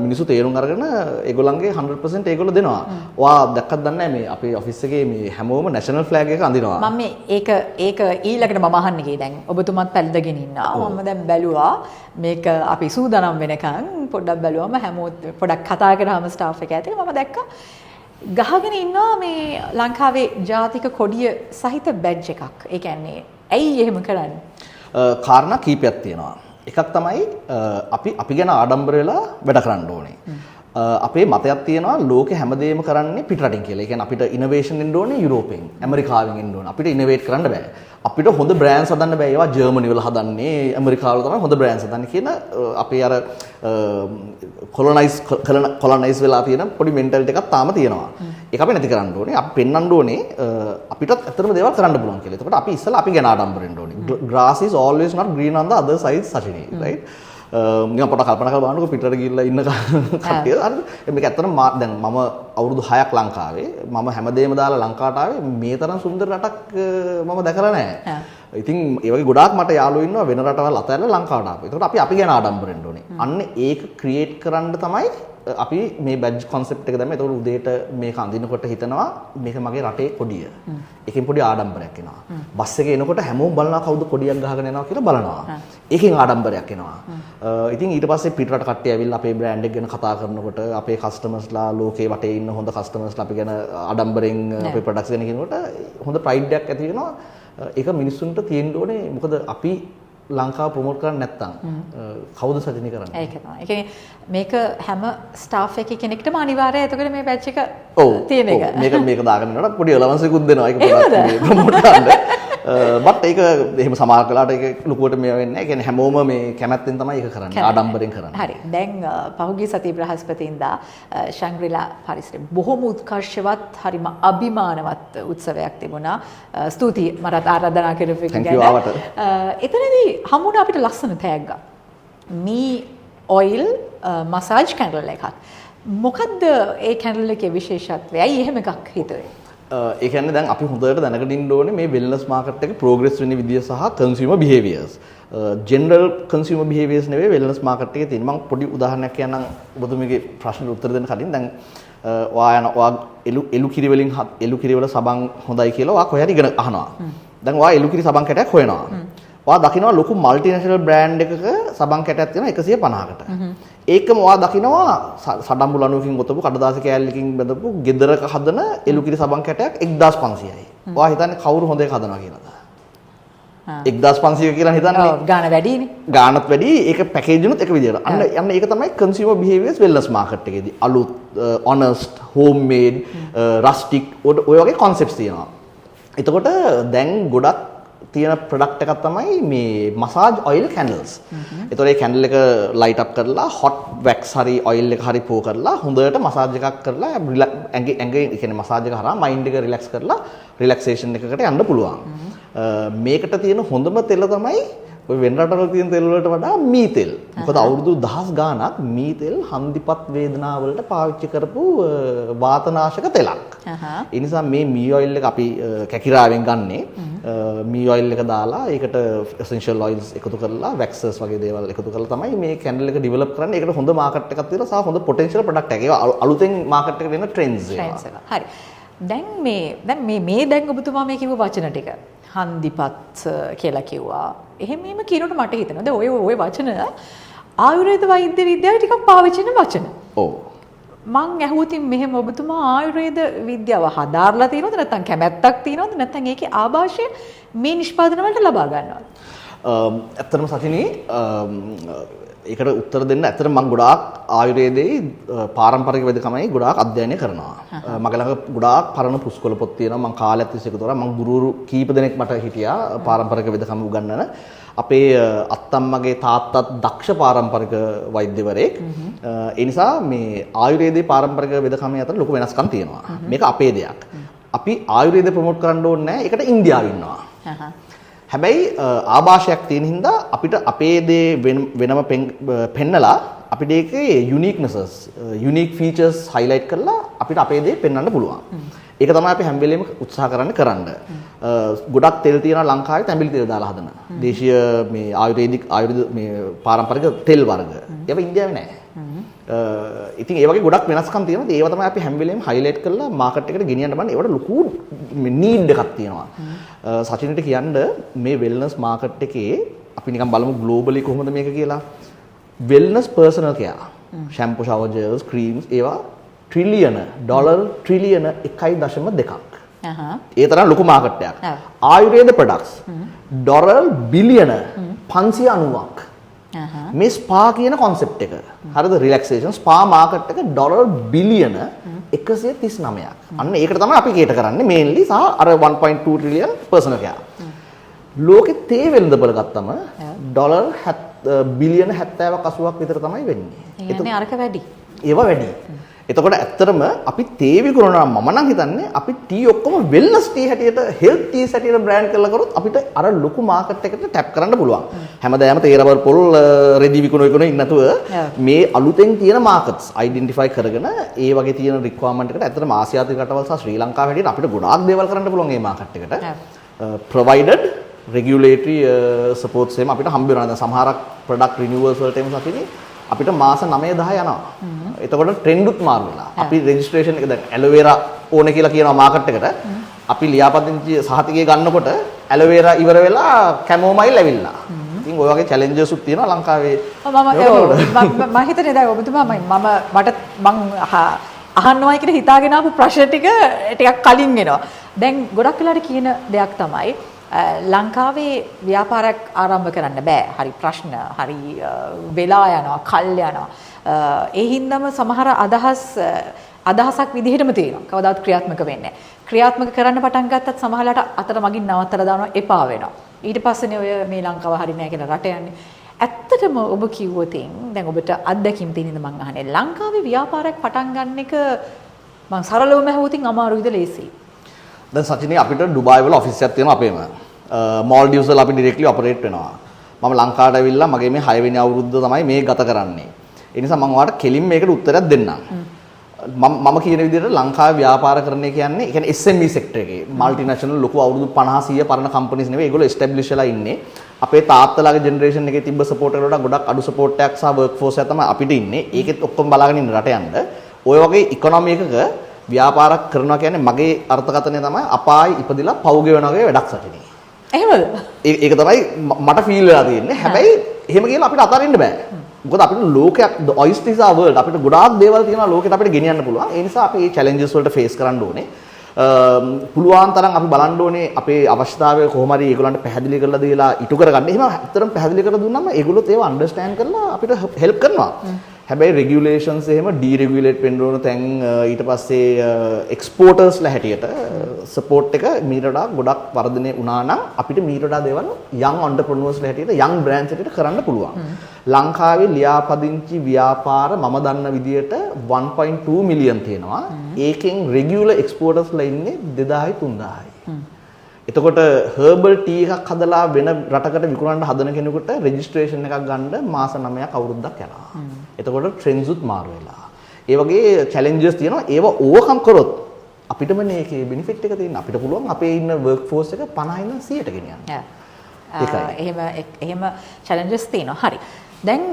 Speaker 1: මිනිස්සු තේරුම් අරගෙන ඒගොල්ලන්ගේ 100% ඒගොල්ලෝ දෙනවා. ඔයා දැක්කත් දන්නේ නැහැ, මේ අපේ ඔෆිස් එකේ මේ හැමෝම නැෂනල් ෆ්ලෑග් එක අඳිනවා.
Speaker 2: මම මේ ඒක ඒක ඊළඟට මම අහන්න ගියේ. දැන් ඔබතුමත් පැලඳගෙන ඉන්නවා. මම දැන් බැලුවා මේක අපි සූදානම් වෙනකන් පොඩ්ඩක් බැලුවම හැමෝත් පොඩක් කතා කරාම ස්ටාෆ් එක ඇතුලේ මම දැක්කා ගහගෙන ඉන්නවා මේ ලංකාවේ ජාතික කොඩිය සහිත බැජ් එකක්. ඒ කියන්නේ ඇයි එහෙම කරන්නේ?
Speaker 1: කාරණා කීපයක් තියෙනවා. එකක් තමයි අපි අපි ගැන ආඩම්බර වෙලා වැඩ කරන්න ඕනේ. අපේ මතයක් තියෙනවා ලෝකෙ හැමදේම කරන්නේ පිටරටින් කියලා. ඒ කියන්නේ අපිට ඉනෝවේෂන් එන්න ඕනේ යුරෝපෙන්, ඇමරිකාවෙන් එන්න ඕනේ. අපිට ඉනෝවේට් කරන්න බෑ. අපිට හොඳ බ්‍රෑන්ඩ්ස් හදන්න බෑ. ඒවා ජර්මනි වල හදන්නේ, ඇමරිකාවල තමයි හොඳ බ්‍රෑන්ඩ්ස් හදන්නේ කියන අපේ අර කොලොනයිස් වෙලා තියෙන පොඩි මෙන්ටැලිටි එකක් තාම තියෙනවා. ඒක අපි නැති කරන්න ඕනේ. අපි පෙන්වන්න ඕනේ අපිටත් ඇත්තටම දේවල් කරන්න පුළුවන් කියලා. එතකොට අපි ඉස්සෙල්ලා අපි ගැන ආඩම්බර වෙන්න ඕනේ. Grass is always not green on the other side, Sachini, right? නිකන් පොඩක් කල්පනා කරලා බලන්නකෝ පිටරට ගිහිල්ලා ඉන්න කට්ටිය. හරිද? මේක ඇත්තටම දැන් මම අවුරුදු 6ක් ලංකාවේ මම හැමදේම දාලා ලංකාවට ආවේ මේ තරම් සුන්දර රටක් මම දැකලා නැහැ. ඉතින් ඒ වගේ ගොඩාක් මට යාළුවෝ ඉන්නවා වෙන රටවල් අතහැරලා ලංකාවට ආපු. ඒකට අපි අපි ගැන ආඩම්බර වෙන්න ඕනේ. අන්න ඒක ක්‍රියේට් කරන්න තමයි අපි මේ බැජ් කොන්සෙප්ට් එක දැම්මේ. ඒතකොට උදේට මේක අඳිනකොට හිතනවා මේක මගේ රටේ කොඩිය. ඒකෙන් පොඩි ආඩම්බරයක් එනවා. බස් එකේ එනකොට හැමෝම බලනවා කවුද කොඩියක් ගහගෙන යනවා කියලා බලනවා. ඒකෙන් ආඩම්බරයක් එනවා. ඉතින් ඊට පස්සේ පිටරට කට්ටිය ඇවිල්ලා අපේ බ්‍රෑන්ඩ් එක ගැන කතා කරනකොට අපේ කස්ටමර්ස්ලා ලෝකේ වටේ ඉන්න හොඳ කස්ටමර්ස්ලා අපි ගැන ආඩම්බරෙන් අපේ ප්‍රොඩක්ට්ස් ගැන කියනකොට හොඳ ප්‍රයිඩ් එකක් ඇති වෙනවා. ඒක මිනිස්සුන්ට තියෙන්න ඕනේ. මොකද අපි ලංකාව ප්‍රොමෝට් කරන්නේ නැත්තම් කවුද සජිනී කරන්නේ?
Speaker 2: ඒක තමයි. ඒ කියන්නේ මේක හැම ස්ටාෆ් එකේ කෙනෙක්ටම අනිවාර්යයි. එතකොට මේ බැච් එක තියෙන එක.
Speaker 1: මේක මේක දාගෙන යනකොට පොඩි අලවන්ස් එකකුත් දෙනවා. ඒක පොඩක් ප්‍රොමෝට් කරන්න. බට් ඒක එහෙම සමහර වෙලාවට ඒක ලොකුවට මේව වෙන්නේ නැහැ. ඒ කියන්නේ හැමෝම මේ කැමැත්තෙන් තමයි ඒක කරන්නේ. ආඩම්බරෙන් කරන්නේ.
Speaker 2: හරි. දැන් පහුගිය සතිය බ්‍රහස්පතින්දා ශංග්‍රීලා පරිසරයේ බොහොම උත්කර්ෂවත් හරිම අභිමානවත් උත්සවයක් තිබුණා. ස්තුතියි මටත් ආරාධනා කරපු එක ගැන. එතනදී හමුණා අපිට ලස්සන තෑග්ගක්. මී ඔයිල් මසාජ් කැන්ඩල් එකක්. මොකද්ද ඒ කැන්ඩල් එකේ විශේෂත්වය? ඇයි එහෙම එකක් හිතුවේ?
Speaker 1: ඒ කියන්නේ දැන් අපි හොඳට දැනගෙන ඉන්න ඕනේ මේ වෙල්නස් මාකට් එක ප්‍රෝග්‍රස් වෙන විදිය සහ කන්සියුමර් බිහේවියර්ස්. ජෙනරල් කන්සියුමර් බිහේවියර්ස් නෙවෙයි වෙල්නස් මාකට් එකේ තියෙන. මම පොඩි උදාහරණයක් කියන්නම් ඔබතුමීගේ ප්‍රශ්නෙට උත්තර දෙන්න කලින්. දැන් ඔයා යන ඔයා එලු කිරි වලින් එලු කිරි වල සබන් හොඳයි කියලා ඔයා කොහේ හරි ඉගෙන අහනවා. දැන් ඔයා එලු කිරි සබන් කැටයක් හොයනවා. ඔයා දකිනවා ලොකු මල්ටිනේෂනල් බ්‍රෑන්ඩ් එකක සබන් කැටයක් තියෙනවා 150කට. ඒකම ඔයා දකිනවා සඩම්බු ලණුවකින් ගොතපු කඩදාසි කෑල්ලකින් බඳපු ගෙදරක හදන එලු කිරි සබන් කැටයක් 1500යි. ඔයා හිතන්නේ කවුරු හොඳ එක හදනවා කියලාද? 1500 කියලා හිතන්නේ.
Speaker 2: ඔව්, ගාන වැඩිනේ.
Speaker 1: ගානත් වැඩි, ඒක පැකේජ් උනුත් එක විදියට. අන්න ඒක තමයි කන්සියුමර් බිහේවියර්ස් වෙල්නස් මාකට් එකේදී. අලුත්, ඔනස්ට්, හෝම් මේඩ්, රස්ටික් ඔය වගේ කොන්සෙප්ට්ස් තියෙනවා. එතකොට දැන් ගොඩක් තියෙන ප්‍රොඩක්ට් එකක් තමයි මේ මසාජ් ඔයිල් කැන්ඩල්ස්. ඒතකොට ඒ කැන්ඩල් එක ලයිට් අප් කරලා හොට් වැක්ස් හරි ඔයිල් එක හරි පෝ කරලා හොඳට මසාජ් එකක් කරලා ඇඟ ඇඟ ඒ කියන්නේ මසාජ් එක හරහා මයින්ඩ් එක රිලැක්ස් කරලා රිලැක්සේෂන් එකකට යන්න පුළුවන්. මේකට තියෙන හොඳම තෙල තමයි ඔය වෙන රටවල තියෙන තෙල් වලට වඩා මී තෙල්. මොකද අවුරුදු දහස් ගාණක් මී තෙල් හන්දිපත් වේදනාව වලට පාවිච්චි කරපු වාතනාශක තෙලක්. ඒ නිසා මේ මී ඔයිල් එක අපි කැකිරාවෙන් ගන්නෙ. මී ඔයිල් එක දාලා ඒකට එසෙන්ෂල් ඔයිල්ස් එකතු කරලා වැක්සස් වගේ දේවල් එකතු කරලා තමයි මේ කැන්ඩල් එක ඩෙවලොප් කරන්නේ. ඒකට හොඳ මාකට් එකක් තියෙනවා සහ හොඳ පොටෙන්ෂල් ප්‍රොඩක්ට් එකක්. ඒක අලුතෙන් මාකට් එකට එන ට්‍රෙන්ඩ්ස් ඒවා.
Speaker 2: හරි. දැන් මේ මේ දැන් ඔබතුමා මේ කිව්ව වචන ටික හන්දිපත් කියලා කිව්වා. එහෙම එහෙම කියනකොට මට හිතෙනවා දැන් ඔය ඔය වචන ආයුර්වේද වෛද්‍ය විද්‍යාවේ ටිකක් පාවිච්චි වෙන වචන.
Speaker 1: ඔව්.
Speaker 2: මං ඇහුවොත් මෙහෙම ඔබතුමා ආයුර්වේද විද්‍යාව හදාarලා තියෙනවද නැත්නම් කැමැත්තක් තියෙනවද නැත්නම් ඒකේ ආభాෂය මේ නිෂ්පාදන වලට ලබා ගන්නවද?
Speaker 1: ඇත්තටම සචිනී ඒකට උත්තර දෙන්න ඇත්තටම මං ගොඩාක් ආයුර්වේදයේ පාරම්පරික වෙදකමයි ගොඩාක් අධ්‍යයනය කරනවා. මගේ ළඟ ගොඩාක් පරණ පුස්කොළ පොත් තියෙනවා. මං කාලයක් තිස්සේ එකතු කරා. මං ගුරුවරු කීප දෙනෙක් මට හිටියා පාරම්පරික වෙදකම උගන්වන. අපේ අත්තම්මගේ තාත්තත් දක්ෂ පාරම්පරික වෛද්‍යවරයෙක්. ඒ නිසා මේ ආයුර්වේදයේ පාරම්පරික වෙදකමේ අතර ලොකු වෙනස්කම් තියෙනවා. මේක අපේ දෙයක්. අපි ආයුර්වේද ප්‍රොමෝට් කරන්න ඕනේ නැහැ. ඒකට ඉන්දියාවේ ඉන්නවා. හැබැයි ආభాෂයක් තියෙන හින්දා අපිට අපේ දේ වෙනම පෙන්නලා අපිට ඒකේ යුනික්නසස්, යුනික් ෆීචර්ස් හයිලයිට් කරලා අපිට අපේ දේ පෙන්වන්න පුළුවන්. ඒක තමයි අපි හැම වෙලේම උත්සාහ කරන්නේ කරන්න. ගොඩක් තෙල් තියෙනවා ලංකාවේ තැඹිලි තෙල් දාලා හදන. දේශීය මේ ආයුර්වේදික් ආයුර්වේද මේ පාරම්පරික තෙල් වර්ග. ඒවා ඉන්දියාවේ නෑ. ඉතින් ඒ වගේ ගොඩක් වෙනස්කම් තියෙනවා. ඒවා තමයි අපි හැම වෙලේම හයිලයිට් කරලා මාකට් එකට ගෙනියන්න බලන්නේ. ඒවට ලොකු නීඩ් එකක් තියෙනවා. සචින්ට කියන්න මේ වෙල්නස් මාකට් එකේ අපි නිකන් බලමු ග්ලෝබලි කොහොමද මේක කියලා. Wellness personal care, shampoo, shower gels, creams ඒවා ට්‍රිලියන ඩොලර් ට්‍රිලියන 1.2ක්. ඒ තරම් ලොකු මාකට් එකක්. ආයුර්වේද ප්‍රොඩක්ට්ස් ඩොලර් බිලියන 590ක්. මේ ස්පා කියන කොන්සෙප්ට් එක. හරිද? රිලැක්සේෂන් ස්පා මාකට් එක ඩොලර් බිලියන 139ක්. අන්න ඒකට තමයි අපි කේට කරන්නේ මේන්ලි සහ අර 1.2 ට්‍රිලියන් පර්සනල් කෙයාර්. ලෝකෙ තේ වෙළඳපොළ ගත්තම ඩොලර් බිලියන 70ක් 80ක් විතර තමයි වෙන්නේ.
Speaker 2: ඒ කියන්නේ අරක වැඩි.
Speaker 1: ඒවා වැඩි. එතකොට ඇත්තටම අපි තේ විකුණනවා මම නම් හිතන්නේ අපි ටී ඔක්කොම වෙල්නස් ටී හැටියට හෙල්ත් ටීස් හැටියට බ්‍රෑන්ඩ් කරලා කරොත් අපිට අර ලොකු මාකට් එකට ටැප් කරන්න පුළුවන්. හැමදාම තේ රබර් පොල් රෙදි විකුණ විකුණ ඉන්න නැතුව මේ අලුතෙන් තියෙන මාකට්ස් අයිඩෙන්ටිෆයි කරගෙන ඒ වගේ තියෙන රික්වයර්මන්ට් එකට ඇත්තටම ආසියාතික රටවල් සහ ශ්‍රී ලංකාව හැටියට අපිට ගොඩාක් දේවල් කරන්න පුළුවන් මේ මාකට් එකට. ප්‍රොවයිඩඩ් රෙගියුලේටරි සපෝට්ස් එහෙම අපිට හම්බ වෙනවා. දැන් සමහරක් ප්‍රොඩක්ට් රිනියුවල්ස් වලට එහෙම සතිනේ අපිට මාස 9 10 යනවා. එතකොට ට්‍රෙන්ඩ් උත් මාරු වෙලා. අපි රෙජිස්ට්‍රේෂන් එක දැන් ඇලෝවේරා ඕනේ කියලා කියනවා මාකට් එකට. අපි ලියාපදිංචි සහතිකය ගන්නකොට ඇලෝවේරා ඉවර වෙලා කැමෝමයිල් ඇවිල්ලා. ඉතින් ඔය වගේ චැලෙන්ජස් උත් තියෙනවා ලංකාවේ.
Speaker 2: මම මම හිතන්නේ දැන් ඔබතුමා මම මට මං අහන්නවයි කියලා හිතාගෙන ආපු ප්‍රශ්න ටික ටිකක් කලින් එනවා. දැන් ගොඩක් වෙලාවට කියන දෙයක් තමයි ලංකාවේ ව්‍යාපාරයක් ආරම්භ කරන්න බෑ. හරි ප්‍රශ්න, හරි වෙලා යනවා, කල් යනවා. ඒ හින්දාම සමහර අදහස් අදහසක් විදිහටම තියෙනවා. කවදාවත් ක්‍රියාත්මක වෙන්නේ නැහැ. ක්‍රියාත්මක කරන්න පටන් ගත්තත් සමහරලාට අතර මගින් නවත්තලා දානවා, එපා වෙනවා. ඊට පස්සේනේ ඔය මේ ලංකාව හරි නෑ කියලා රට යන්නේ. ඇත්තටම ඔබ කිව්වොතින් දැන් ඔබට අත්දැකීම් තියෙන ඉඳ මං අහන්නේ ලංකාවේ ව්‍යාපාරයක් පටන් ගන්න එක මං සරලවම ඇහුවොතින් අමාරුයිද ලේසියි?
Speaker 1: දැන් සචිනේ අපිට ඩුබායි වල ඔෆිස් එකක් තියෙනවා අපේම. මෝල්ඩිව්ස් වල අපි ඩිරෙක්ට්ලි ඔපරේට් වෙනවා. මම ලංකාවට ඇවිල්ලා මගේ මේ 6 වෙනි අවුරුද්ද තමයි මේ ගත කරන්නේ. ඒ නිසා මම ඔයාලට කෙලින්ම මේකට උත්තරයක් දෙන්නම්. මම කියන විදිහට ලංකාවේ ව්‍යාපාර කරන එක කියන්නේ, ඒ කියන්නේ SME sector එකේ මල්ටිනේෂනල් ලොකු අවුරුදු 50 100 පරණ කම්පනීස් නෙවෙයි, ඒගොල්ලෝ එස්ටැබ්ලිෂ් වෙලා ඉන්නේ. අපේ තාත්තලාගේ ජෙනරේෂන් එකේ තිබ්බ සපෝට් එකට වඩා ගොඩක් අඩු සපෝට් එකක් සහ වර්ක් ෆෝස් එකක් තමයි අපිට ඉන්නේ. ඒකෙත් ඔක්කොම බලාගෙන ඉන්න රට යන්න. ඔය වගේ ඉකොනොමි එකක ව්‍යාපාර කරනවා කියන්නේ මගේ අර්ථකථනය තමයි අපායි ඉපදිලා පව් ගෙවන වගේ වැඩක් සචිනේ.
Speaker 2: එහෙමද?
Speaker 1: ඒක තමයි මට ෆීල් වෙලා තියෙන්නේ. හැබැයි එහෙම කියලා අපිට අතාරින්න බෑ. මොකද අපිට ලෝකයක්, the oyster is our world. අපිට ගොඩාක් දේවල් තියෙනවා ලෝකෙට අපිට ගෙනියන්න පුළුවන්. ඒ නිසා අපි මේ චැලෙන්ජස් වලට ෆේස් කරන්න ඕනේ. පුළුවන් තරම් අපි බලන්න ඕනේ අපේ අවශ්‍යතාවය කොහොම හරි ඒගොල්ලන්ට පැහැදිලි කරලා දීලා ඉටු කරගන්න. එහෙම ඇත්තටම පැහැදිලි කරලා දුන්නාම ඒගොල්ලොත් ඒව අන්ඩර්ස්ටෑන්ඩ් කරලා අපිට හෙල්ප් කරනවා. හැබැයි රෙගියුලේෂන්ස් එහෙම ඩීරෙගියුලේට් වෙන්න ඕන තැන්, ඊට පස්සේ එක්ස්පෝර්ටර්ස්ලා හැටියට සපෝට් එක මීට වඩා ගොඩක් වර්ධනය වුණා නම් අපිට මීට වඩා දේවල් යං ඔන්ටර්ප්‍රෙනියර්ස්ලා හැටියට, යං බ්‍රෑන්ඩ්ස් හැටියට කරන්න පුළුවන්. ලංකාවේ ලියාපදිංචි ව්‍යාපාර මම දන්න විදියට 1.2 මිලියන් තියෙනවා. ඒකෙන් රෙගියුලර් එක්ස්පෝර්ටර්ස්ලා ඉන්නේ 2000යි 3000යි. එතකොට හර්බල් ටී එකක් හදලා වෙන රටකට විකුණන්න හදන කෙනෙකුට රෙජිස්ට්‍රේෂන් එකක් ගන්න මාස 9ක් අවුරුද්දක් යනවා. එතකොට ට්‍රෙන්ඩ්ස් උත් මාරු වෙලා. ඒ වගේ චැලෙන්ජස් තියෙනවා. ඒව ඕවර්කම් කරොත් අපිටම නේ ඒකේ බෙනිෆිට් එක තියෙන්නේ. අපිට පුළුවන් අපේ ඉන්න වර්ක් ෆෝස් එක 50 ඉඳන් 100ට ගෙනියන්න. ඒකයි.
Speaker 2: එහෙම එහෙම චැලෙන්ජස් තියෙනවා. හරි. දැන්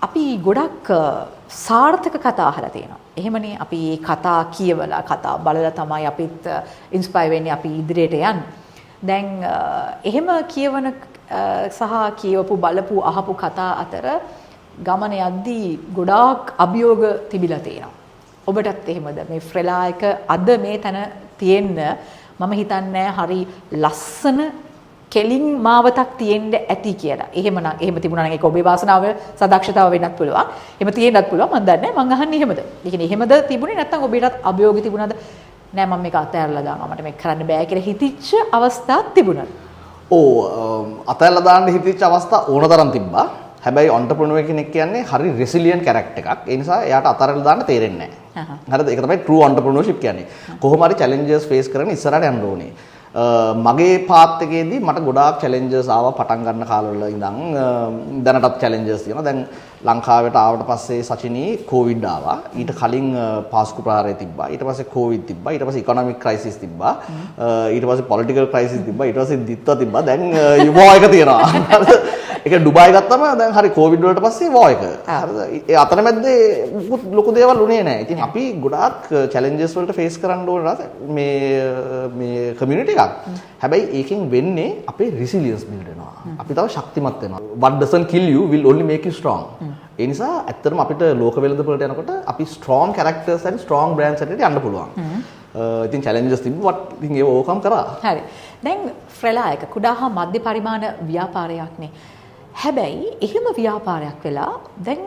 Speaker 2: අපි ගොඩක් සාර්ථක කතා අහලා තියෙනවා. එහෙමනේ අපි මේ කතා කියවලා කතා බලලා තමයි අපිත් ඉන්ස්පයර් වෙන්නේ, අපි ඉදිරියට යන්නේ. දැන් එහෙම කියවන සහ කියවපු බලපු අහපු කතා අතර ගමන යද්දී ගොඩාක් අභියෝග තිබිලා තියෙනවා. ඔබටත් එහෙමද? මේ ෆ්‍රෙලා එක අද මේ තැන තියෙන්න මම හිතන්නේ හරි ලස්සන කෙලින් මාවතක් තියෙන්න ඇති කියලා. එහෙමනම් එහෙම තිබුණා නම් ඒක ඔබේ වාසනාව සදක්ෂතාව වෙන්නත් පුළුවන්. එහෙම තියෙන්නත් පුළුවන්, මං දන්නේ නැහැ. මං අහන්නේ එහෙමද? ඒ කියන්නේ එහෙමද තිබුණේ නැත්නම් ඔබටත් අභියෝග තිබුණාද? නෑ, මම මේක අතහැරලා දානවා, මට මේක කරන්න බෑ කියලා හිතිච්ච අවස්ථාවක් තිබුණාද?
Speaker 1: ඔව්, අතහැරලා දාන්න හිතිච්ච අවස්ථා ඕන තරම් තිබ්බා. හැබැයි ඔන්ටර්ප්‍රෙනියර් කෙනෙක් කියන්නේ හරි රෙසිලියන්ට් කැරක්ටර් එකක්. ඒ නිසා එයාට අතහැරලා දාන්න තේරෙන්නේ නැහැ. හරිද? ඒක තමයි ට්‍රූ ඔන්ටර්ප්‍රෙනියර්ෂිප් කියන්නේ. කොහොම හරි චැලෙන්ජස් ෆේස් කරගෙන ඉස්සරහට යන්න ඕනේ. මගේ පාත් එකේදී මට ගොඩාක් චැලෙන්ජස් ආවා පටන් ගන්න කාලවල ඉඳන්. දැනටත් චැලෙන්ජස් තියෙනවා. දැන් ලංකාවට ආවට පස්සේ සචිනී කෝවිඩ් ආවා. ඊට කලින් පාස්කු ප්‍රහාරය තිබ්බා. ඊට පස්සේ කෝවිඩ් තිබ්බා. ඊට පස්සේ ඉකොනොමික් ක්‍රයිසිස් තිබ්බා. ඊට පස්සේ පොලිටිකල් ක්‍රයිසිස් තිබ්බා. ඊට පස්සේ දිත්වා තිබ්බා. දැන් වෝ එක තියෙනවා. හරිද? ඒක ඩුබායි ගත්තම දැන් හරි කෝවිඩ් වලට පස්සේ වෝ එක. හරිද? ඒ අතරමැද්දේ මුකුත් ලොකු දේවල් උනේ නැහැ. ඉතින් අපි ගොඩාක් චැලෙන්ජස් වලට ෆේස් කරන්න ඕන මේ මේ කමියුනිටි එකක්. හැබැයි ඒකෙන් වෙන්නේ අපේ රෙසිලියන්ස් බිල්ඩ් වෙනවා. අපි තව ශක්තිමත් වෙනවා. What doesn't kill you will only make you strong. ඒ නිසා ඇත්තටම අපිට ලෝක වෙළඳපොළට යනකොට අපි strong characters and strong brands හැටියට යන්න පුළුවන්. ඉතින් චැලෙන්ජස් තිබ්බ, ඉතින් ඒව ඕවර්කම් කරා.
Speaker 2: හරි. දැන් ෆ්‍රෙලා එක කුඩා හා මධ්‍ය පරිමාණ ව්‍යාපාරයක්නේ. හැබැයි එහෙම ව්‍යාපාරයක් වෙලා දැන්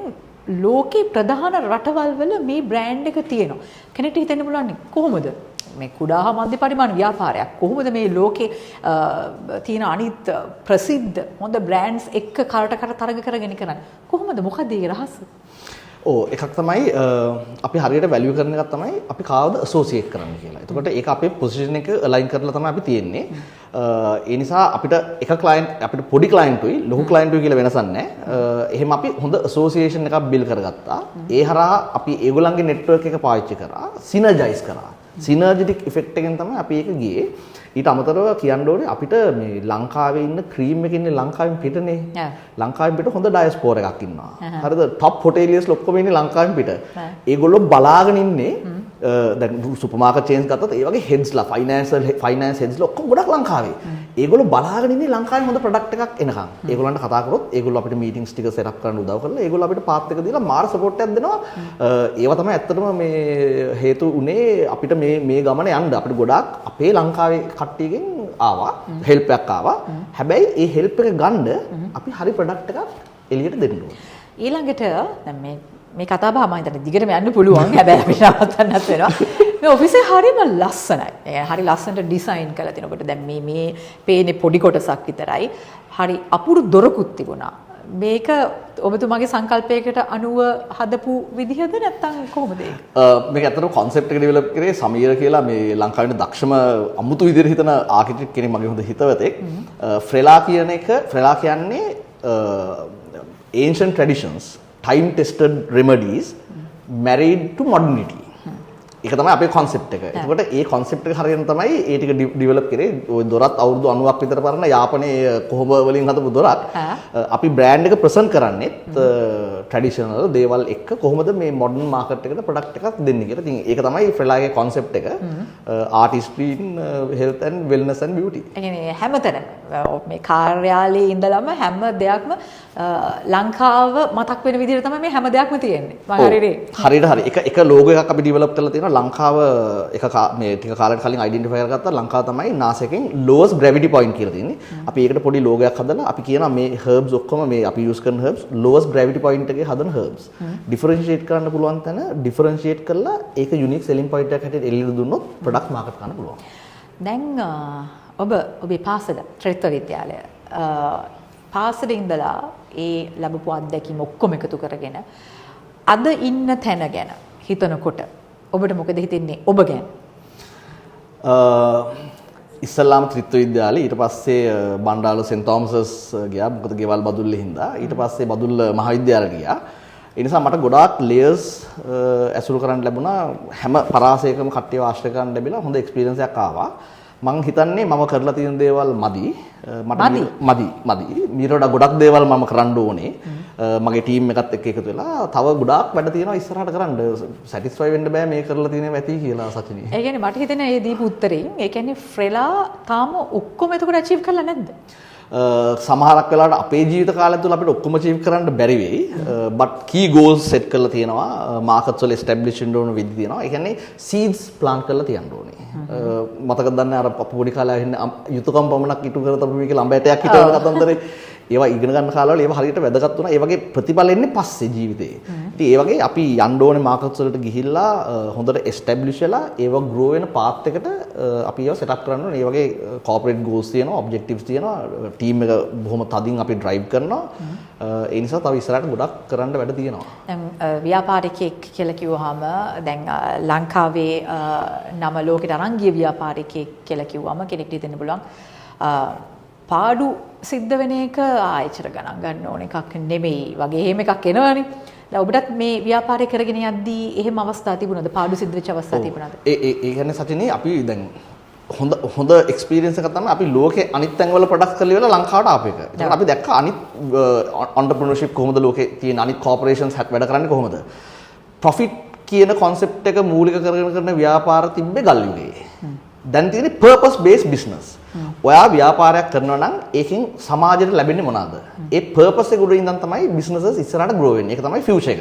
Speaker 2: ලෝකේ ප්‍රධාන රටවල් වල මේ බ්‍රෑන්ඩ් එක තියෙනවා. කෙනෙක්ට හිතෙන්න පුළුවන් කොහොමද මේ කුඩා හා මධ්‍ය පරිමාණ ව්‍යාපාරයක් කොහොමද මේ ලෝකේ තියෙන අනිත් ප්‍රසිද්ධ හොඳ බ්‍රෑන්ඩ්ස් එක්ක කරට කර තරග කරගෙන කරන්නේ, කොහොමද, මොකද්ද ඒ රහස?
Speaker 1: ඔව්, එකක් තමයි අපි හරියට වැලියු කරන එකක් තමයි අපි කාවද ඇසෝසියේට් කරන්න කියලා. එතකොට ඒක අපේ පොසිෂන් එක අලයින් කරලා තමයි අපි තියෙන්නේ. ඒ නිසා අපිට එක ක්ලයන්ට්, අපිට පොඩි ක්ලයන්ට්ුයි ලොකු ක්ලයන්ට්ුයි කියලා වෙනසක් නැහැ. එහෙම අපි හොඳ ඇසෝසියේෂන් එකක් බිල්ඩ් කරගත්තා. ඒ හරහා අපි ඒගොල්ලන්ගේ නෙට්වර්ක් එක පාවිච්චි කරා, සිනර්ජයිස් කරා. සිනර්ජිටික් ඉෆෙක්ට් එකෙන් තමයි අපි ඒක ගියේ. ඊට අමතරව කියන්න ඕනේ, අපිට මේ ලංකාවේ ඉන්න ක්‍රීම් එක ඉන්නේ ලංකාවෙන් පිටනේ. ලංකාවෙන් පිට හොඳ ඩයස්පෝරා එකක් ඉන්නවා. හරිද? ටොප් හොටෙලියර්ස් ඔක්කොම ඉන්නේ ලංකාවෙන් පිට. ඒගොල්ලෝ බලාගෙන ඉන්නේ. දැන් සුපර් මාකට් චේන්ස් ගත්තොත් ඒ වගේ හෙඩ්ස්ලා, ෆයිනෑන්ස් හෙඩ්ස්ලා ඔක්කොම ගොඩක් ලංකාවේ. ඒගොල්ලෝ බලාගෙන ඉන්නේ ලංකාවේ හොඳ ප්‍රොඩක්ට් එකක් එනකන්. ඒගොල්ලන්ට කතා කරොත් ඒගොල්ලෝ අපිට මීටින්ග්ස් ටික සෙට් අප් කරන්න උදව් කරලා, ඒගොල්ලෝ අපිට පාත් එක දීලා මාර සපෝට් එකක් දෙනවා. ඒවා තමයි ඇත්තටම මේ හේතු උනේ අපිට මේ මේ ගමන යන්න. අපිට ගොඩාක් අපේ ලංකාවේ කට්ටියගෙන් ආවා, හෙල්ප් එකක් ආවා. හැබැයි ඒ හෙල්ප් එක ගන්න අපි හරි ප්‍රොඩක්ට් එකක් එළියට දෙන්න ඕනේ.
Speaker 2: ඊළඟට දැන් මේ මේ කතා බහ මම හිතන්නේ දිගටම යන්න පුළුවන්. හැබැයි අපි නවත්තන්නත් වෙනවා. මේ ඔෆිස් එක හරිම ලස්සනයි. ඒ කියන්නේ හරි ලස්සනට ඩිසයින් කරලා තියෙනවා. ඔබට දැන් මේ මේ පේන්නේ පොඩි කොටසක් විතරයි. හරි අපුරු දොරකුත් තිබුණා. මේක ඔබතුමාගේ සංකල්පයකට අනුව හදපු විදිහද නැත්නම් කොහොමද ඒක?
Speaker 1: මේක ඇත්තටම කොන්සෙප්ට් එක ඩෙවලොප් කරේ සමීර කියලා, මේ ලංකාවේ ඉන්න දක්ෂම අමුතු විදිහට හිතන ආකිටෙක්ට් කෙනෙක්, මගේ හොඳ හිතවතෙක්. ෆ්‍රෙලා කියන එක, ෆ්‍රෙලා කියන්නේ ancient traditions, time tested remedies married to modernity. ඒක තමයි අපේ කොන්සෙප්ට් එක. එතකොට ඒ කොන්සෙප්ට් එක හරියට තමයි ඒ ටික ඩෙවලොප් කරේ. ඔය දොරත් අවුරුදු 90ක් විතර පරණ යාපනයේ කොහොඹ වලින් හදපු දොරක්. අපි බ්‍රෑන්ඩ් එක ප්‍රසන්ට් කරන්නේත් ට්‍රැඩිෂනල් දේවල් එක්ක කොහොමද මේ මොඩර්න් මාකට් එකට ප්‍රොඩක්ට් එකක් දෙන්නේ කියලා. ඉතින් ඒක තමයි ෆ්‍රෙලාගේ කොන්සෙප්ට් එක. Artistry in health and wellness and beauty.
Speaker 2: ඒ කියන්නේ හැමතැනම මේ කාර්යාලයේ ඉඳලම හැම දෙයක්ම ලංකාව මතක් වෙන විදිහට තමයි මේ හැම දෙයක්ම තියෙන්නේ. මම හරිනේ?
Speaker 1: හරියට හරි. එක එක ලෝගෝ එකක් අපි ඩෙවලොප් කරලා තියෙනවා. ලංකාව එක මේ ටික කාලයකට කලින් අයිඩෙන්ටිෆයි කරගත්තා. ලංකාව තමයි NASA එකෙන් lowest gravity point කියලා තියෙන්නේ. අපි ඒකට පොඩි ලෝගෝ එකක් හදලා අපි කියනවා මේ herbs ඔක්කොම, මේ අපි යූස් කරන herbs lowest gravity point එකේ හදන herbs. ඩිෆරන්ෂියේට් කරන්න පුළුවන් තැන ඩිෆරන්ෂියේට් කරලා ඒක යුනික් සෙලින් පොයින්ට් එකක් හැටියට එළියට දුන්නොත් ප්‍රොඩක්ට් මාකට් කරන්න පුළුවන්.
Speaker 2: දැන් ඔබ ඔබේ පාසල, ත්‍රිත්ව විද්‍යාලය පාසලේ ඉඳලා ඒ ලැබපු අත්දැකීම් ඔක්කොම එකතු කරගෙන අද ඉන්න තැන ගැන හිතනකොට ඔබට මොකද හිතෙන්නේ ඔබ ගැන?
Speaker 1: ඉස්සල්ලාම ත්‍රිත්ව විද්‍යාලේ, ඊට පස්සේ බණ්ඩාර සෙන්ට් තෝමසස් ගියා, මොකද ගෙවල් බදුල්ලේ හින්දා. ඊට පස්සේ බදුල්ල මහාවිද්‍යාලයට ගියා. ඒ නිසා මට ගොඩාක් ලේයර්ස් ඇසුරු කරන්න ලැබුණා. හැම පරාසයකම කට්ටියව ආශ්‍රය කරන්න ලැබිලා හොඳ එක්ස්පීරියන්ස් එකක් ආවා. මං හිතන්නේ මම කරලා තියෙන දේවල් මදි. මට
Speaker 2: මදි?
Speaker 1: මදි මදි. මීට වඩා ගොඩක් දේවල් මම කරන්න ඕනේ. මගේ ටීම් එකත් එක්ක එකතු වෙලා තව ගොඩාක් වැඩ තියෙනවා ඉස්සරහට කරන්න. සැටිස්ෆයි වෙන්න බෑ මේ කරලා තියෙනව ඇති කියලා සචිනී.
Speaker 2: ඒ කියන්නේ මට හිතෙන ඒ දීපු උත්තරෙන්, ඒ කියන්නේ ෆ්‍රෙලා තාම ඔක්කොම එතකොට ඇචීව් කරලා නැද්ද?
Speaker 1: සමහරක් වෙලාවට අපේ ජීවිත කාලය තුළ අපිට ඔක්කොම අචීව් කරන්න බැරි වෙයි. බට් කී ගෝල්ස් සෙට් කරලා තියෙනවා. මාකට්ස් වල එස්ටැබ්ලිෂ් වෙන්න ඕන විදි තියෙනවා. ඒ කියන්නේ සීඩ්ස් ප්ලාන්ට් කරලා තියන්න ඕනේ. මතකද දන්නේ අර අප පොඩි කාලේ ඉන්න යුතුයකම් පමණක් ඉටු කර තබමි කියලා අඹ ඇටයක් හිටවන කතන්දරේ. ඒවා ඉගෙන ගන්න කාලවල ඒවා හරියට වැදගත් වුණා. ඒ වගේ ප්‍රතිඵල එන්නේ පස්සේ ජීවිතේ. ඉතින් ඒ වගේ අපි යන්න ඕනේ මාකට්ස් වලට ගිහිල්ලා හොඳට එස්ටැබ්ලිෂ් වෙලා ඒවා ග්‍රෝ වෙන පාත් එකට අපි ඒවා සෙට් අප් කරන්න ඕනේ. ඒ වගේ කෝපරේට් ගෝල්ස් තියෙනවා, ඔබ්ජෙක්ටිව්ස් තියෙනවා. ටීම් එක බොහොම තදින් අපි ඩ්‍රයිව් කරනවා. ඒ නිසා තව ඉස්සරහට ගොඩක් කරන්න වැඩ තියෙනවා.
Speaker 2: දැන් ව්‍යාපාරිකයෙක් කියලා කිව්වහම, දැන් ලංකාවේ නම ලෝකෙට අරන් ගිය ව්‍යාපාරිකයෙක් කියලා කිව්වම කෙනෙක්ට හිතෙන්න පුළුවන් පාඩු සිද්ධ වෙන එක ආයෙච්චර ගණන් ගන්න ඕන එකක් නෙමෙයි වගේ එහෙම එකක් එනවනේ. දැන් ඔබටත් මේ ව්‍යාපාරය කරගෙන යද්දී එහෙම අවස්ථා තිබුණාද? පාඩු සිද්ධ වෙච්ච අවස්ථා තිබුණාද?
Speaker 1: ඒ ඒ ඒ කියන්නේ සචිනේ, අපි දැන් හොඳ හොඳ එක්ස්පීරියන්ස් එකක් තමයි අපි ලෝකේ අනිත් තැන්වල ප්‍රොඩක්ට්ස් කරලා ඉවරලා ලංකාවට ආපු එක. ඒකට අපි දැක්ක අනිත් ඔන්ටර්ප්‍රිනර්ෂිප් කොහොමද, ලෝකේ තියෙන අනිත් කෝපරේෂන්ස් වැඩ කරන්නේ කොහොමද? ප්‍රොෆිට් කියන කොන්සෙප්ට් එක මූලික කරගෙන කරන ව්‍යාපාර තිබ්බේ ගල් යුගයේ. දැන් තියෙන්නේ පර්පස් බේස්ඩ් බිස්නස්. ඔයා ව්‍යාපාරයක් කරනවා නම් ඒකෙන් සමාජයට ලැබෙන්නේ මොනවාද? ඒ පර්පස් එක උඩ ඉඳන් තමයි බිස්නසස් ඉස්සරහට ග්‍රෝ වෙන්නේ. ඒක තමයි ෆියුචර් එක.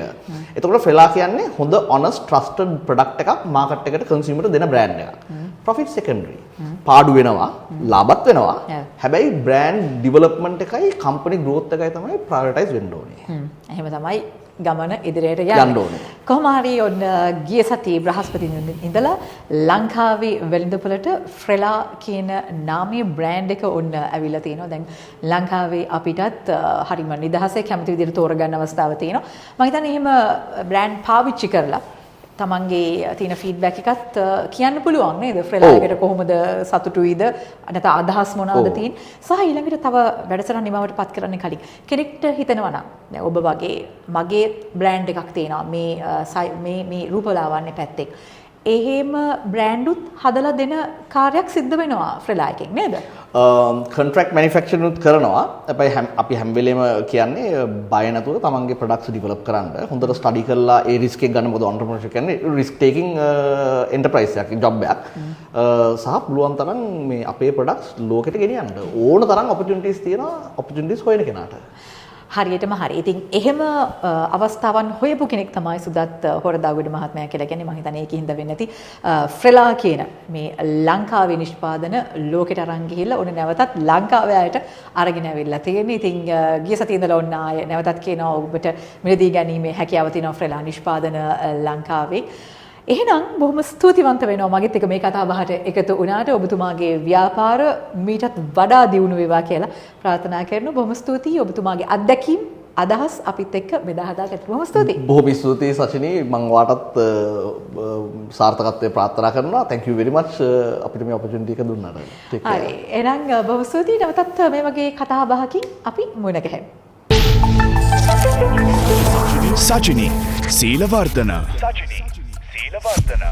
Speaker 1: එතකොට ෆ්‍රෙලා කියන්නේ හොඳ ඔනස්ට් ට්‍රස්ටඩ් ප්‍රොඩක්ට් එකක් මාකට් එකට කන්සියුමර්ට දෙන බ්‍රෑන්ඩ් එකක්. Profit secondary. පාඩු වෙනවා, ලාභත් වෙනවා. හැබැයි බ්‍රෑන්ඩ් ඩෙවලොප්මන්ට් එකයි කම්පැනි ග්‍රෝත් එකයි තමයි ප්‍රයොරිටයිස් වෙන්න ඕනේ.
Speaker 2: එහෙම තමයි. ගමන ඉදිරියට යන්න
Speaker 1: යන්න ඕනේ.
Speaker 2: කොහොම හරි ඔන්න ගිය සතියේ බ්‍රහස්පති ඉඳලා ලංකාවේ වෙළඳපොළට ෆ්‍රෙලා කියන නාමයේ බ්‍රෑන්ඩ් එක ඔන්න ඇවිල්ලා තියෙනවා. දැන් ලංකාවේ අපිටත් හරිම නිදහසේ කැමති විදිහට තෝරගන්න අවස්ථාව තියෙනවා. මම හිතන්නේ එහෙම බ්‍රෑන්ඩ් පාවිච්චි කරලා තමන්ගේ තියෙන ෆීඩ්බැක් එකත් කියන්න පුළුවන් නේද? ෆ්‍රෙලා එකට කොහොමද සතුටුයිද? නැත්නම් අදහස් මොනවාද තියෙන්නේ? සහ ඊළඟට තව වැඩසටහන නිමවට පත් කරන්න කලින් කෙනෙක්ට හිතෙනවා නම් දැන් ඔබ වගේ මගේ බ්‍රෑන්ඩ් එකක් තියෙනවා මේ මේ මේ රූපලාවන්‍ය පැත්තෙන්. එහෙම බ්‍රෑන්ඩුත් හදලා දෙන කාර්යයක් සිද්ධ වෙනවා ෆ්‍රෙලා එකෙන් නේද?
Speaker 1: කොන්ට්‍රැක්ට් මැනුෆැක්චරින් උත් කරනවා. හැබැයි අපි හැම වෙලේම කියන්නේ බය නැතුව තමන්ගේ ප්‍රොඩක්ට්ස් ඩෙවලොප් කරන්න. හොඳට ස්ටඩි කරලා ඒ රිස්ක් එක ගන්න. මොකද ඔන්ටර්ප්‍රෙනර්ෂිප් කියන්නේ රිස්ක් ටේකින් එන්ටර්ප්‍රයිස් එකක්, ජොබ් එකක්. සහ පුළුවන් තරම් මේ අපේ ප්‍රොඩක්ට්ස් ලෝකෙට ගෙනියන්න. ඕන තරම් ඔපචුනිටිස් තියෙනවා, ඔපචුනිටිස් හොයන කෙනාට.
Speaker 2: හරියටම හරි. ඉතින් එහෙම අවස්ථාවන් හොයපු කෙනෙක් තමයි සුදත් හොරදාගොඩ මහත්මයා කියලා කියන්නේ. මම හිතන්නේ ඒකින් හින්දා වෙන්නේ නැති ෆ්‍රෙලා කියන මේ ලංකාවේ නිෂ්පාදන ලෝකෙට අරන් ගිහිල්ලා ඔන්න නැවතත් ලංකාවේ අයට අරගෙන ඇවිල්ලා තියෙන්නේ. ඉතින් ගිය සතියේ ඉඳලා ඔන්න ආය නැවතත් කියනවා ඔබට මිලදී ගැනීමේ හැකියාව තියෙනවා ෆ්‍රෙලා නිෂ්පාදන ලංකාවේ. එහෙනම් බොහොම ස්තුතිවන්ත වෙනවා මගෙත් එක්ක මේ කතා බහට එකතු වුණාට. ඔබතුමාගේ ව්‍යාපාර මීටත් වඩා දියුණු වේවා කියලා ප්‍රාර්ථනා කරනවා. බොහොම ස්තුතියි ඔබතුමාගේ අත්දැකීම් අදහස් අපිත් එක්ක බෙදා හදා ගන්න. බොහොම ස්තුතියි.
Speaker 1: බොහොම ස්තුතියි සචිනී. මං ඔයාටත් සාර්ථකත්වය ප්‍රාර්ථනා කරනවා. Thank you very much අපිට මේ opportunity එක දුන්නාට. Take care.
Speaker 2: හරි. එහෙනම් බොහොම ස්තුතියි. නැවතත් මේ වගේ කතා බහකින් අපි මුණ ගැහෙමු.
Speaker 3: Sajini Seelawardena. Sajini Seelawardena.